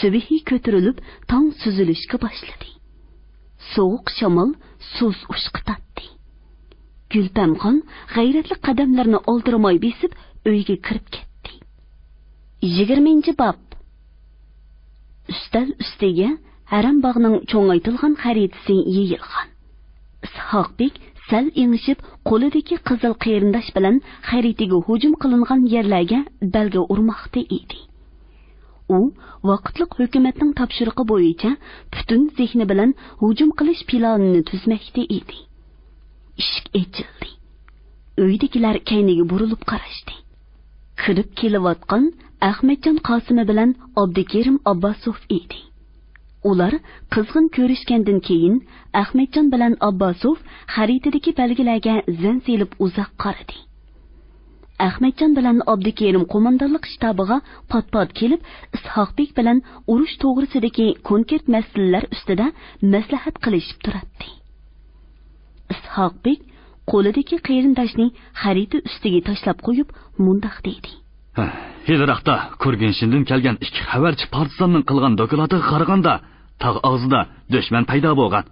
سۈبھى كۆتۈرۈلۈپ، تاڭ سۈزۈلۈشكە باشلىدى. سوغۇق شامال سۇس ئۇشقا تارتتى. گۈلپەمخان غەيرەتلىك قەدەملىرىنى ئالدىرىماي بېسىپ، ئۆيگە كىرىپ كەتتى. يىگىرمىنچى باب. ئۈستەل ئۈستىگە ھەرەم باغنىڭ چوڭايتىلغان خەرىتىسى يېيىلغان. ئىسھاقبېك سەل ئېڭىشىپ، قولىدىكى قىزىل قېرىنداش بىلەن خەرىتىگە ھۇجۇم قىلىنغان يەرلەرگە بەلگە ئۇرماقتا ئىدى. ئۇ ۋاقىتلىق ھۆكۈمەتنىڭ تاپشۇرۇقى بويىچە پۈتۈن زېھنى بىلەن ھۇجۇم قىلىش پىلانىنى تۈزمەكتە ئىدى. ئىشىك ئېچىلدى. ئۆيدىكىلەر كەينىگە بۇرۇلۇپ قاراشتى. كىرىپ كېلىۋاتقان ئەخمەتجان قاسىمى بىلەن ئابدۇكېرىم ئابباسوف ئىدى. ئۇلار قىزغىن كۆرۈشكەندىن كېيىن، ئەخمەتجان بىلەن ئابباسوف خەرىتىدىكى بەلگىلەرگە زەن سېلىپ ئۇزاق قارىدى. ئەخمەتجان بىلەن ئابدۇكېرىم قوماندانلىق شتابىغا پات-پات كېلىپ، ئىسھاقبېك بىلەن ئۇرۇش توغرىسىدىكى كونكرېت مەسىلىلەر ئۈستىدە مەسلىھەت قىلىشىپ تۇراتتى. ئىسھاقبېك قولىدىكى قېرىنداشنى خەرىتە ئۈستىگە تاشلاپ قويۇپ، مۇنداق دېدى. ھە، ھېلىراقتا كۇرگىنشىندىن كەلگەن ئىككى خەۋەرچى پارتىزاننىڭ قىلغان دوكلاتىغا قارىغاندا، تاغ ئاغزىدا دۈشمەن پەيدا بولغان.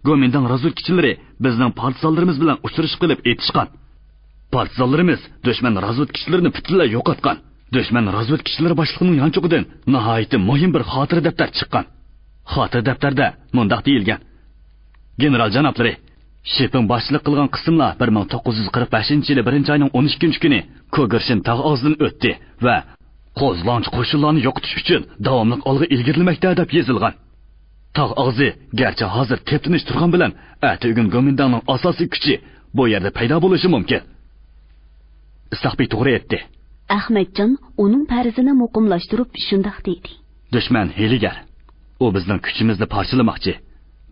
گومىنداڭ رازۋېدكىچىلىرى بىزنىڭ پارتىزانلىرىمىز بىلەن ئۇچرىشىپ قېلىپ ئېتىشقان. پارتىزانلىرىمىز دۈشمەن رازۋېدكىچىلىرىنى پۈتۈنلەي يوقاتقان. دۈشمەن رازۋېدكىچىلىرى باشلىقىنىڭ يانچۇقىدىن ناھايىتى مۇھىم بىر خاتىرە دەپتەر چىققان. خاتىرە دەپتەردە مۇنداق دېيىلگەن: «گېنېرال جانابلىرى، شىپىڭ باشچىلىق قىلغان قىسىملار بىر مىڭ توققۇز يۈز قىرىق بەشىنچى يىلى بىرىنچى ئاينىڭ ئون ئىككىنچى كۈنى كوگېرشىن تاغ ئاغزىدىن ئۆتتى ۋە قوزغىلاڭچى قوشۇنلارنى يوقىتىش ئۈچۈن داۋاملىق ئالغا ئىلگىرىلىمەكتە» دەپ يېزىلغان. تاغ ئاغزى گەرچە ھازىر تېپتىنىش تۇرغان بىلەن، ئەتىگۈن گومىنداڭنىڭ ئاساسىي كۈچى بۇ يەردە پەيدا بولۇشى مۇمكىن. ئىسھاق بەگ توغرا ئېيتتى. ئەخمەتجان ئۇنىڭ پەرىزىنى مۇقىملاشتۇرۇپ شۇنداق دېدى. دۈشمەن ھىيلىگەر. ئۇ بىزنىڭ كۈچىمىزنى پارچىلىماقچى.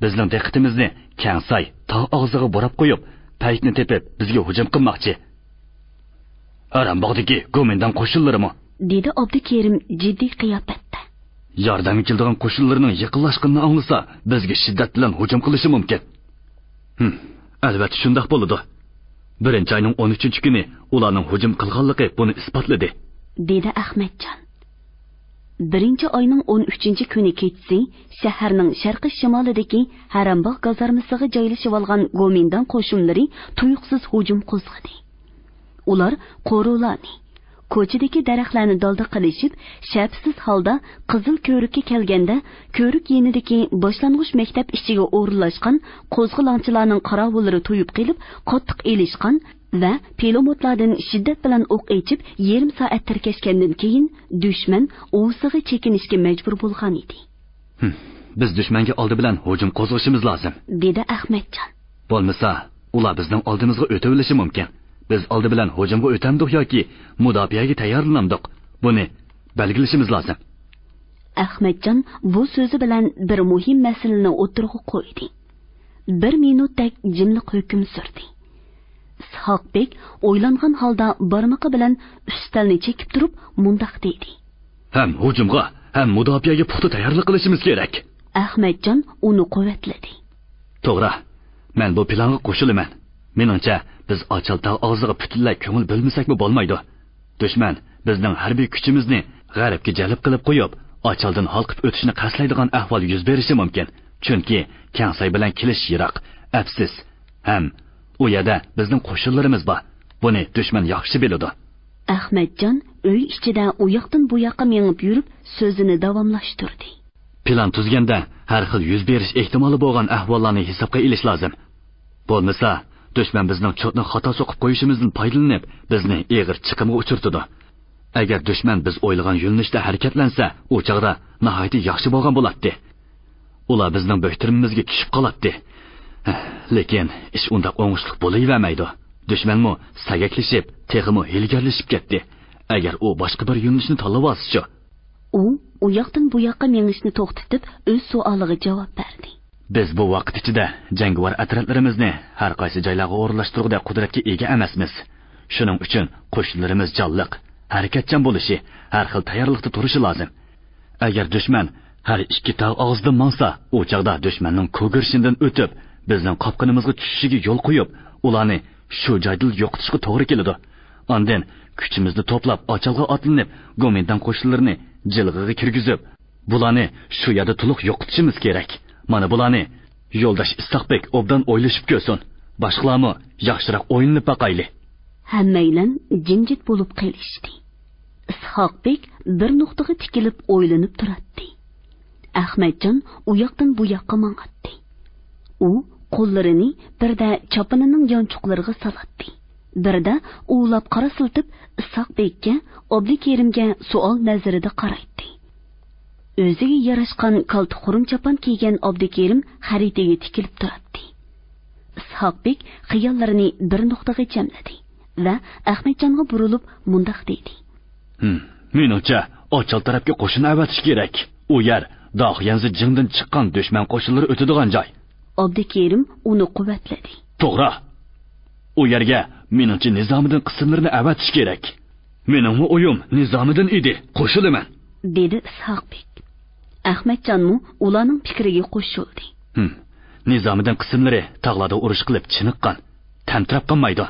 بىزنىڭ دىققىتىمىزنى كەڭساي تاغ ئاغزىغا بۇراپ قويۇپ، پەيتنى تېپىپ، بىزگە ھۇجۇم قىلماقچى. ھارامباغدىكى گومىنداڭ قوشۇنلىرىمۇ؟ دېدى ئابدۇكېرىم جىددىي قىياپەتتە. ياردەمگە كېلىدىغان قوشۇنلىرىنىڭ يېقىنلاشقىنىنى ئاڭلىسا، بىزگە شىددەت بىلەن ھۇجۇم قىلىشى مۇمكىن. ھىم، ئەلۋەتتە شۇنداق بولىدۇ. بىرىنچى ئاينىڭ ئون ئۈچىنچى كۈنى ئۇلارنىڭ ھۇجۇم قىلغانلىقى بۇنى ئىسپاتلىدى. دېدى ئەخمەتجان. بىرىنچى ئاينىڭ ئون ئۈچىنچى كۈنى كېچىسى شەھەرنىڭ شەرقىي شىمالىدىكى ھەرەمباغ گازارمىسىغا جايلىشىۋالغان گومىنداڭ قوشۇنلىرى تۇيۇقسىز ھۇجۇم قوزغىدى. ئۇلار قورۇلارنى، كوچىدىكى دەرەخلەرنى دالدى قىلىشىپ، شەپىسىز ھالدا قىزىل كۆۋرۈككە كەلگەندە، كۆۋرۈك يېنىدىكى باشلانغۇچ مەكتەپ ئىچىگە ئورۇنلاشقان قوزغىلاڭچىلارنىڭ قاراۋۇللىرى تويۇپ قېلىپ، قاتتىق ئېلىشقان ۋە پىلىموتلاردىن شىددەت بىلەن ئوق ئېچىپ، يېرىم سائەت تىركەشكەندىن كېيىن، دۈشمەن ئۇۋىسىغا چېكىنىشكە مەجبۇر بولغان ئىدى. ھىم، بىز دۈشمەنگە ئالدى بىلەن ھۇجۇم قوزغىشىمىز لازىم، دېدى ئەخمەتجان. بولمىسا، ئۇلار بىزنىڭ ئالدىمىزغا ئۆتۈۋېلىشى مۇمكىن. بىز ئالدى بىلەن ھۇجۇمغا ئۆتەمدۇق ياكى مۇداپىئەگە تەييارلىنامدۇق، بۇنى بەلگىلىشىمىز لازىم. ئەخمەتجان بۇ سۆزى بىلەن بىر مۇھىم مەسىلىنى ئوتتۇرىغا قويدى. بىر مىنۇتتەك جىملىق ھۆكۈم سۈردى. ئىسھاق بېگ ئويلانغان ھالدا بارمىقى بىلەن ئۈستەلنى چېكىپ تۇرۇپ مۇنداق دېدى. ھەم ھۇجۇمغا، ھەم مۇداپىئەگە پۇختا تەييارلىق قىلىشىمىز كېرەك. ئەخمەتجان ئۇنى قۇۋۋەتلىدى. توغرا، مەن بۇ پىلانغا قوشۇلىمەن. مېنىڭچە، بىز ئاچال تاغ ئاغزىغا پۈتۈنلەي كۆڭۈل بۆلمىسەكمۇ بولمايدۇ. دۈشمەن بىزنىڭ ھەربىي كۈچىمىزنى غەربكە جەلپ قىلىپ قويۇپ، ئاچالدىن ھالقىپ ئۆتۈشنى قەستلەيدىغان ئەھۋال يۈز بېرىشى مۇمكىن. چۈنكى كەڭساي بىلەن كېلىش يىراق، ئەپسىز. ھەم ئۇ يەردە بىزنىڭ قوشۇنلىرىمىز بار. بۇنى دۈشمەن ياخشى بىلىدۇ. ئەخمەتجان ئۆي ئىچىدە ئۇياقتىن بۇياققا مېڭىپ يۈرۈپ، سۆزىنى داۋاملاشتۇردى. پىلان تۈزگەندە ھەر خىل يۈز بېرىش ئېھتىمالى بولغان ئەھۋاللارنى ھېسابقا ئېلىش لازىم. بولمىسا، دۈشمەن بىزنىڭ چوتنى خاتا سوقۇپ قويۇشىمىزدىن پايدىلىنىپ، بىزنى ئېغىر چىقىمغا ئۇچرىتىدۇ. ئەگەر دۈشمەن بىز ئويلىغان يۆنىلىشتە ھەرىكەتلەنسە، ئۇ چاغدا ناھايىتى ياخشى بولغان بولاتتى. ئۇلار بىزنىڭ بۆھتىرىمىمىزگە چۈشۈپ قالاتتى. لېكىن ئىش ئۇنداق ئوڭۇشلۇق بولۇۋەرمەيدۇ. دۈشمەنمۇ سەگەكلىشىپ، تېخىمۇ ھىيلىگەرلىشىپ كەتتى. ئەگەر ئۇ باشقا بىر يۆنىلىشنى تاللىۋالسىچۇ؟ ئۇ ئۇياقتىن بۇياققا مېڭىشنى توختىتىپ، ئۆز سوئالىغا جاۋاب بەردى. بىز بۇ ۋاقىت ئىچىدە جەڭگىۋار ئەترەتلىرىمىزنى ھەر قايسى جايلارغا ئورۇنلاشتۇرغۇدەك قۇدرەتكە ئىگە ئەمەسمىز. شۇنىڭ ئۈچۈن قوشۇنلىرىمىز جانلىق، ھەرىكەتچان بولۇشى، ھەر خىل تەييارلىقتا تۇرۇشى لازىم. ئەگەر دۈشمەن ھەر ئىككى تاغ ئاغزىدىن ماڭسا، ئۇ چاغدا دۈشمەننىڭ كوگىرشىندىن ئۆتۈپ، بىزنىڭ قاپقىنىمىزغا چۈشۈشىگە يول قويۇپ، ئۇلارنى شۇ جايدىلا يوقىتىشقا توغرا كېلىدۇ. ئاندىن كۈچىمىزنى توپلاپ، ئاچالغا ئاتلىنىپ، گومىنداڭ قوشۇنلىرىنى جىلغىغا كىرگۈزۈپ، بۇلارنى شۇ يەردە تولۇق يوقىتىشىمىز كېرەك. مانا بۇلارنى يولداش ئىسھاق بەگ ئوبدان ئويلىشىپ كۆرسۇن. باشقىلارمۇ ياخشىراق ئويلىنىپ باقايلى. ھەممەيلەن جىمجىت بولۇپ قېلىشتى. ئىسھاق بەگ بىر نۇقتىغا تىكىلىپ ئويلىنىپ تۇراتتى. ئەخمەتجان ئۇياقتىن بۇياققا ماڭاتتى. ئۇ قوللىرىنى بىردە چاپىنىنىڭ يانچۇقلىرىغا سالاتتى، بىردە ئۇۋىلاپ قارا سىلتىپ، ئىسھاق بەگكە، ئابدۇكېرىمگە سوئال نەزىرىدە قارايتتى. ئۆزىگە ياراشقان كالتە خۇرۇم چاپان كىيگەن ئابدۇكېرىم خەرىتىگە تىكىلىپ تۇراتتى. ئىسھاق بەگ خىياللىرىنى بىر نۇقتىغا جەملىدى ۋە ئەخمەتجانغا بۇرۇلۇپ مۇنداق دېدى. ھىم، مېنىڭچە، ئاچال تەرەپكە قوشۇن ئەۋەتىش كېرەك. ئۇ يەر داخيەنزى جىڭدىن چىققان دۈشمەن قوشۇنلىرى ئۆتىدىغان جاي. ئابدۇكېرىم ئۇنى قۇۋۋەتلىدى. توغرا. ئۇ يەرگە، مېنىڭچە، نىزامىدىن قىسىملىرىنى ئەۋەتىش كېرەك. مېنىڭمۇ ئويۇم نىزامىدىن ئىدى. قوشۇلىمەن. دېدى ئىسھاق بەگ. ئەخمەتجانمۇ ئۇلارنىڭ پىكرىگە قوشۇلدى. ھىم، نىزامىدىن قىسىملىرى تاغلاردا ئۇرۇش قىلىپ چېنىققان، تەمتىرەپ قالمايدۇ.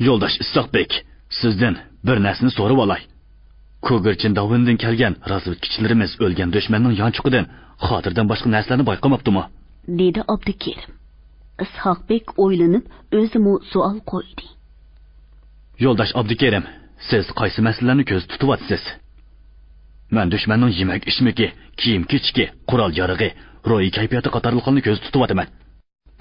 يولداش ئىسھاق بەگ، سىزدىن بىر نەرسىنى سورىۋالاي. كوگىرچىن داۋىنىدىن كەلگەن رازۋېدكىچىلىرىمىز ئۆلگەن دۈشمەننىڭ يانچۇقىدىن خاتىرىدىن باشقا نەرسىلەرنى بايقىماپتۇمۇ؟ دېدى ئابدۇكېرىم. ئىسھاق بەگ ئويلىنىپ، ئۆزىمۇ سوئال قويدى. يولداش ئابدۇكېرىم، سىز قايسى مەسىلىلەرنى كۆزدە تۇتۇۋاتىسىز؟ مەن دۈشمەننىڭ يېمەك-ئىچمىكى، كىيىم-كېچىكى، قورال-يارىغى، روھىي كەيپىياتى قاتارلىقلارنى كۆزدە تۇتۇۋاتىمەن.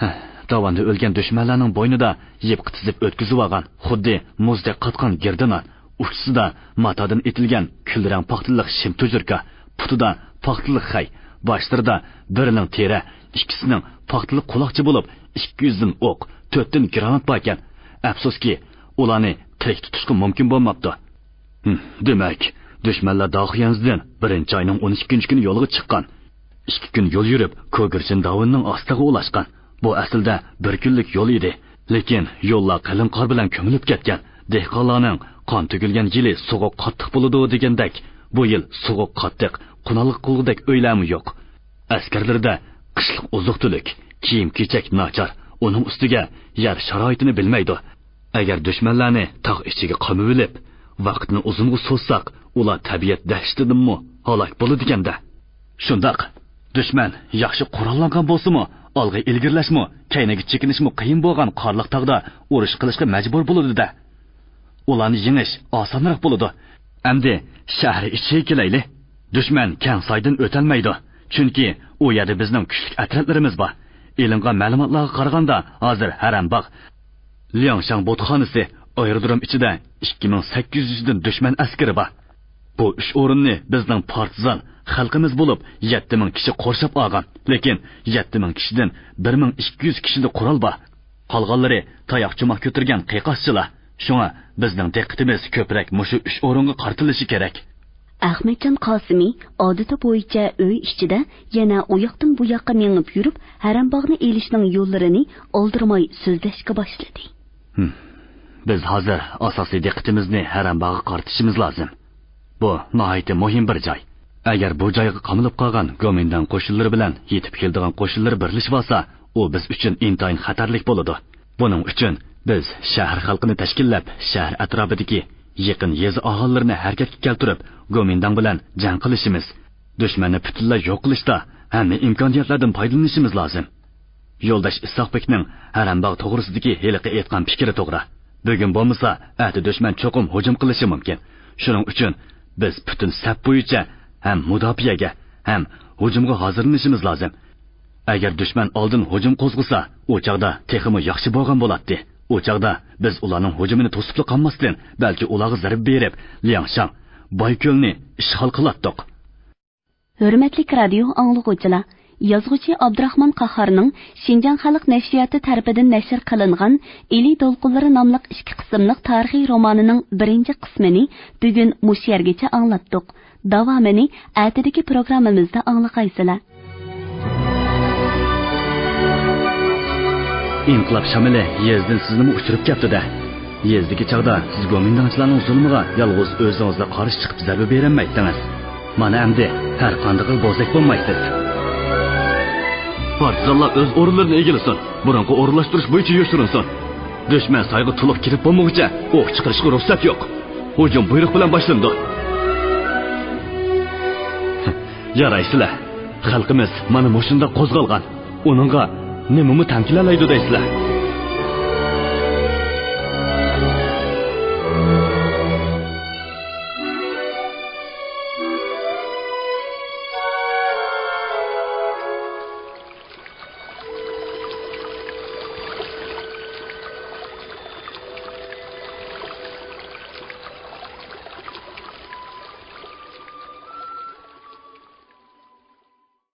ھە، داۋاندا ئۆلگەن دۈشمەنلەرنىڭ بوينىدا يىپقا تىزىپ ئۆتكۈزۈۋالغان، خۇددى مۇزدەك قاتقان گىردىنان، ئۇچىسىدا ماتادىن ئېتىلگەن كۈلرەڭ پاختىلىق شىم تۇجۇركا، پۇتىدا پاختىلىق خەي، باشلىرىدا بىرىنىڭ تېرە، ئىككىسىنىڭ پاختىلىق قۇلاقچا بولۇپ، ئىككى يۈزدىن ئوق، تۆتتىن گرانات باركەن. ئەپسۇسكى، ئۇلارنى تىرىك تۇتۇشقا مۇمكىن بولماپتۇ. ھىم، دېمەك، دۈشمەنلەر داخيەنزدىن بىرىنچى ئاينىڭ ئون ئىككىنچى كۈنى يولغا چىققان. ئىككى كۈن يول يۈرۈپ، كوگىرچىن داۋېننىڭ ئاستىغا ئۇلاشقان. بۇ ئەسلىدە بىر كۈنلۈك يول ئىدى. لېكىن يوللار قېلىن قار بىلەن كۆمۈلۈپ كەتكەن. دېھقانلارنىڭ «قان تۆكۈلگەن يىلى سوغۇق قاتتىق بولىدۇ» دېگەندەك، بۇ يىل سوغۇق قاتتىق، قونالغۇ قىلغۇدەك ئۆيلەرمۇ يوق. ئەسكەرلىرىدە قىشلىق ئوزۇق-تۈلۈك، كىيىم-كېچەك ناچار، ئۇنىڭ ئۈستىگە يەر شارائىتىنى بىلمەيدۇ. ئەگەر دۈشمەنلەرنى تاغ ئىچىگە قامىۋېلىپ، ۋاقىتنى ئۇزۇنغا سوزساق، ئۇلار تەبىئەت دەھشىتىدىنمۇ ھالاك بولىدىكەن-دە. شۇنداق، دۈشمەن ياخشى قوراللانغان بولسىمۇ، ئالغا ئىلگىرىلەشمۇ، كەينىگە چېكىنىشمۇ قىيىن بولغان قارلىق تاغدا ئۇرۇش قىلىشقا مەجبۇر بولىدۇ-دە. ئۇلارنى يېڭىش ئاسانراق بولىدۇ. ئەمدى شەھەر ئىچىگە كېلەيلى. دۈشمەن كەڭ سايدىن ئۆتەلمەيدۇ. چۈنكى ئۇ يەردە بىزنىڭ كۈچلۈك ئەترەتلىرىمىز بار. ئېلىنغان مەلۇماتلارغا قارىغاندا، ھازىر ھەرەمباغ، لياڭشاڭ بۇتخانىسى ئايرودروم ئىچىدە ئىككى مىڭ سەككىز يۈزدىن دۈشمەن ئەسكىرى بار. بۇ ئۈچ ئورۇننى بىزنىڭ پارتىزان خەلقىمىز بولۇپ يەتتە مىڭ كىشى قورشاپ ئالغان. لېكىن يەتتە مىڭ كىشىدىن بىر مىڭ ئىككى يۈز كىشىدە قورال بار. قالغانلىرى تاياق چوماق كۆتۈرگەن قىيقاسچىلار. شۇڭا بىزنىڭ دىققىتىمىز كۆپرەك مۇشۇ ئۈچ ئورۇنغا قارىتىلىشى كېرەك. ئەخمەتجان قاسىمى ئادىتى بويىچە ئۆي ئىچىدە يەنە ئۇياقتىن بۇياققا مېڭىپ يۈرۈپ، ھەرەمباغنى ئېلىشنىڭ يوللىرىنى ئالدىرىماي سۆزلەشكە باشلىدى. ھىم. بىز ھازىر ئاساسىي دىققىتىمىزنى ھەرەمباغغا قارىتىشىمىز لازىم. بۇ ناھايىتى مۇھىم بىر جاي. ئەگەر بۇ جايغا قامىلىپ قالغان گومىنداڭ قوشۇنلىرى بىلەن يېتىپ كېلىدىغان قوشۇنلىرى بىرلىشىۋالسا، ئۇ بىز ئۈچۈن ئىنتايىن خەتەرلىك بولىدۇ. بۇنىڭ ئۈچۈن بىز شەھەر خەلقىنى تەشكىللەپ، شەھەر ئەتراپىدىكى يېقىن يېزا ئاھالىلىرىنى ھەرىكەتكە كەلتۈرۈپ، گومىنداڭ بىلەن جەڭ قىلىشىمىز، دۈشمەننى پۈتۈنلەي يوق قىلىشتا ھەممە ئىمكانىيەتلەردىن پايدىلىنىشىمىز لازىم. يولداش ئىسھاق بېكنىڭ ھەرەمباغ توغرىسىدىكى ھېلىقى ئېيتقان پىكرى توغرا. بۈگۈن بولمىسا، ئەتە دۈشمەن چوقۇم ھۇجۇم قىلىشى مۇمكىن. شۇنىڭ ئۈچۈن بىز پۈتۈن سەپ بويىچە ھەم مۇداپىئەگە، ھەم ھۇجۇمغا ھازىرلىنىشىمىز لازىم. ئەگەر دۈشمەن ئالدىن ھۇجۇم قوزغىسا، ئۇ چاغدا تېخىمۇ ياخشى بولغان بولاتتى. ئۇ چاغدا بىز ئۇلارنىڭ ھۇجۇمىنى توسۇپلا قالماستىن، بەلكى ئۇلارغا زەربە بېرىپ، لياڭشاڭ، بايكۆلنى ئىشغال قىلاتتۇق. ھۆرمەتلىك رادىيو ئاڭلىغۇچىلار، يازغۇچى ئابدۇراخمان قاھارنىڭ شىنجاڭ خەلق نەشرىياتى تەرىپىدىن نەشر قىلىنغان ئىلى دولقۇنلىرى ناملىق ئىككى قىسىملىق تارىخىي رومانىنىڭ بىرىنچى قىسمىنى بۈگۈن مۇشۇ يەرگىچە ئاڭلاتتۇق. داۋامىنى ئەتىدىكى پروگراممىمىزدا ئاڭلىغايسىلەر. ئىنقىلاب شامىلى يېزىدىن سىزنىمۇ ئۇچۇرۇپ كەپتۇ-دە. يېزىدىكى چاغدا سىز گومىنداڭچىلارنىڭ زۇلمىغا يالغۇز ئۆزىڭىزلا قارشى چىقىپ زەربە بېرەلمەيتتىڭىز. مانا ئەمدى ھەر قاندىقىغا بوزەك بولمايسىز. پارتىزانلار ئۆز ئورۇنلىرىنى ئىگىلىسۇن، بۇرۇنقى ئورۇنلاشتۇرۇش بويىچە يوشۇرۇنسۇن. دۈشمەن سايغا تولۇق كىرىپ بولمىغۇچە ئوق چىقىرىشقا رۇخسەت يوق. ھۇجۇم بۇيرۇق بىلەن باشلىنىدۇ. يارايسىلەر، خەلقىمىز مانا مۇشۇنداق قوزغالغان. ئۇنىڭغا نېمىمۇ تەڭ كېلەلەيدۇ دەيسىلەر؟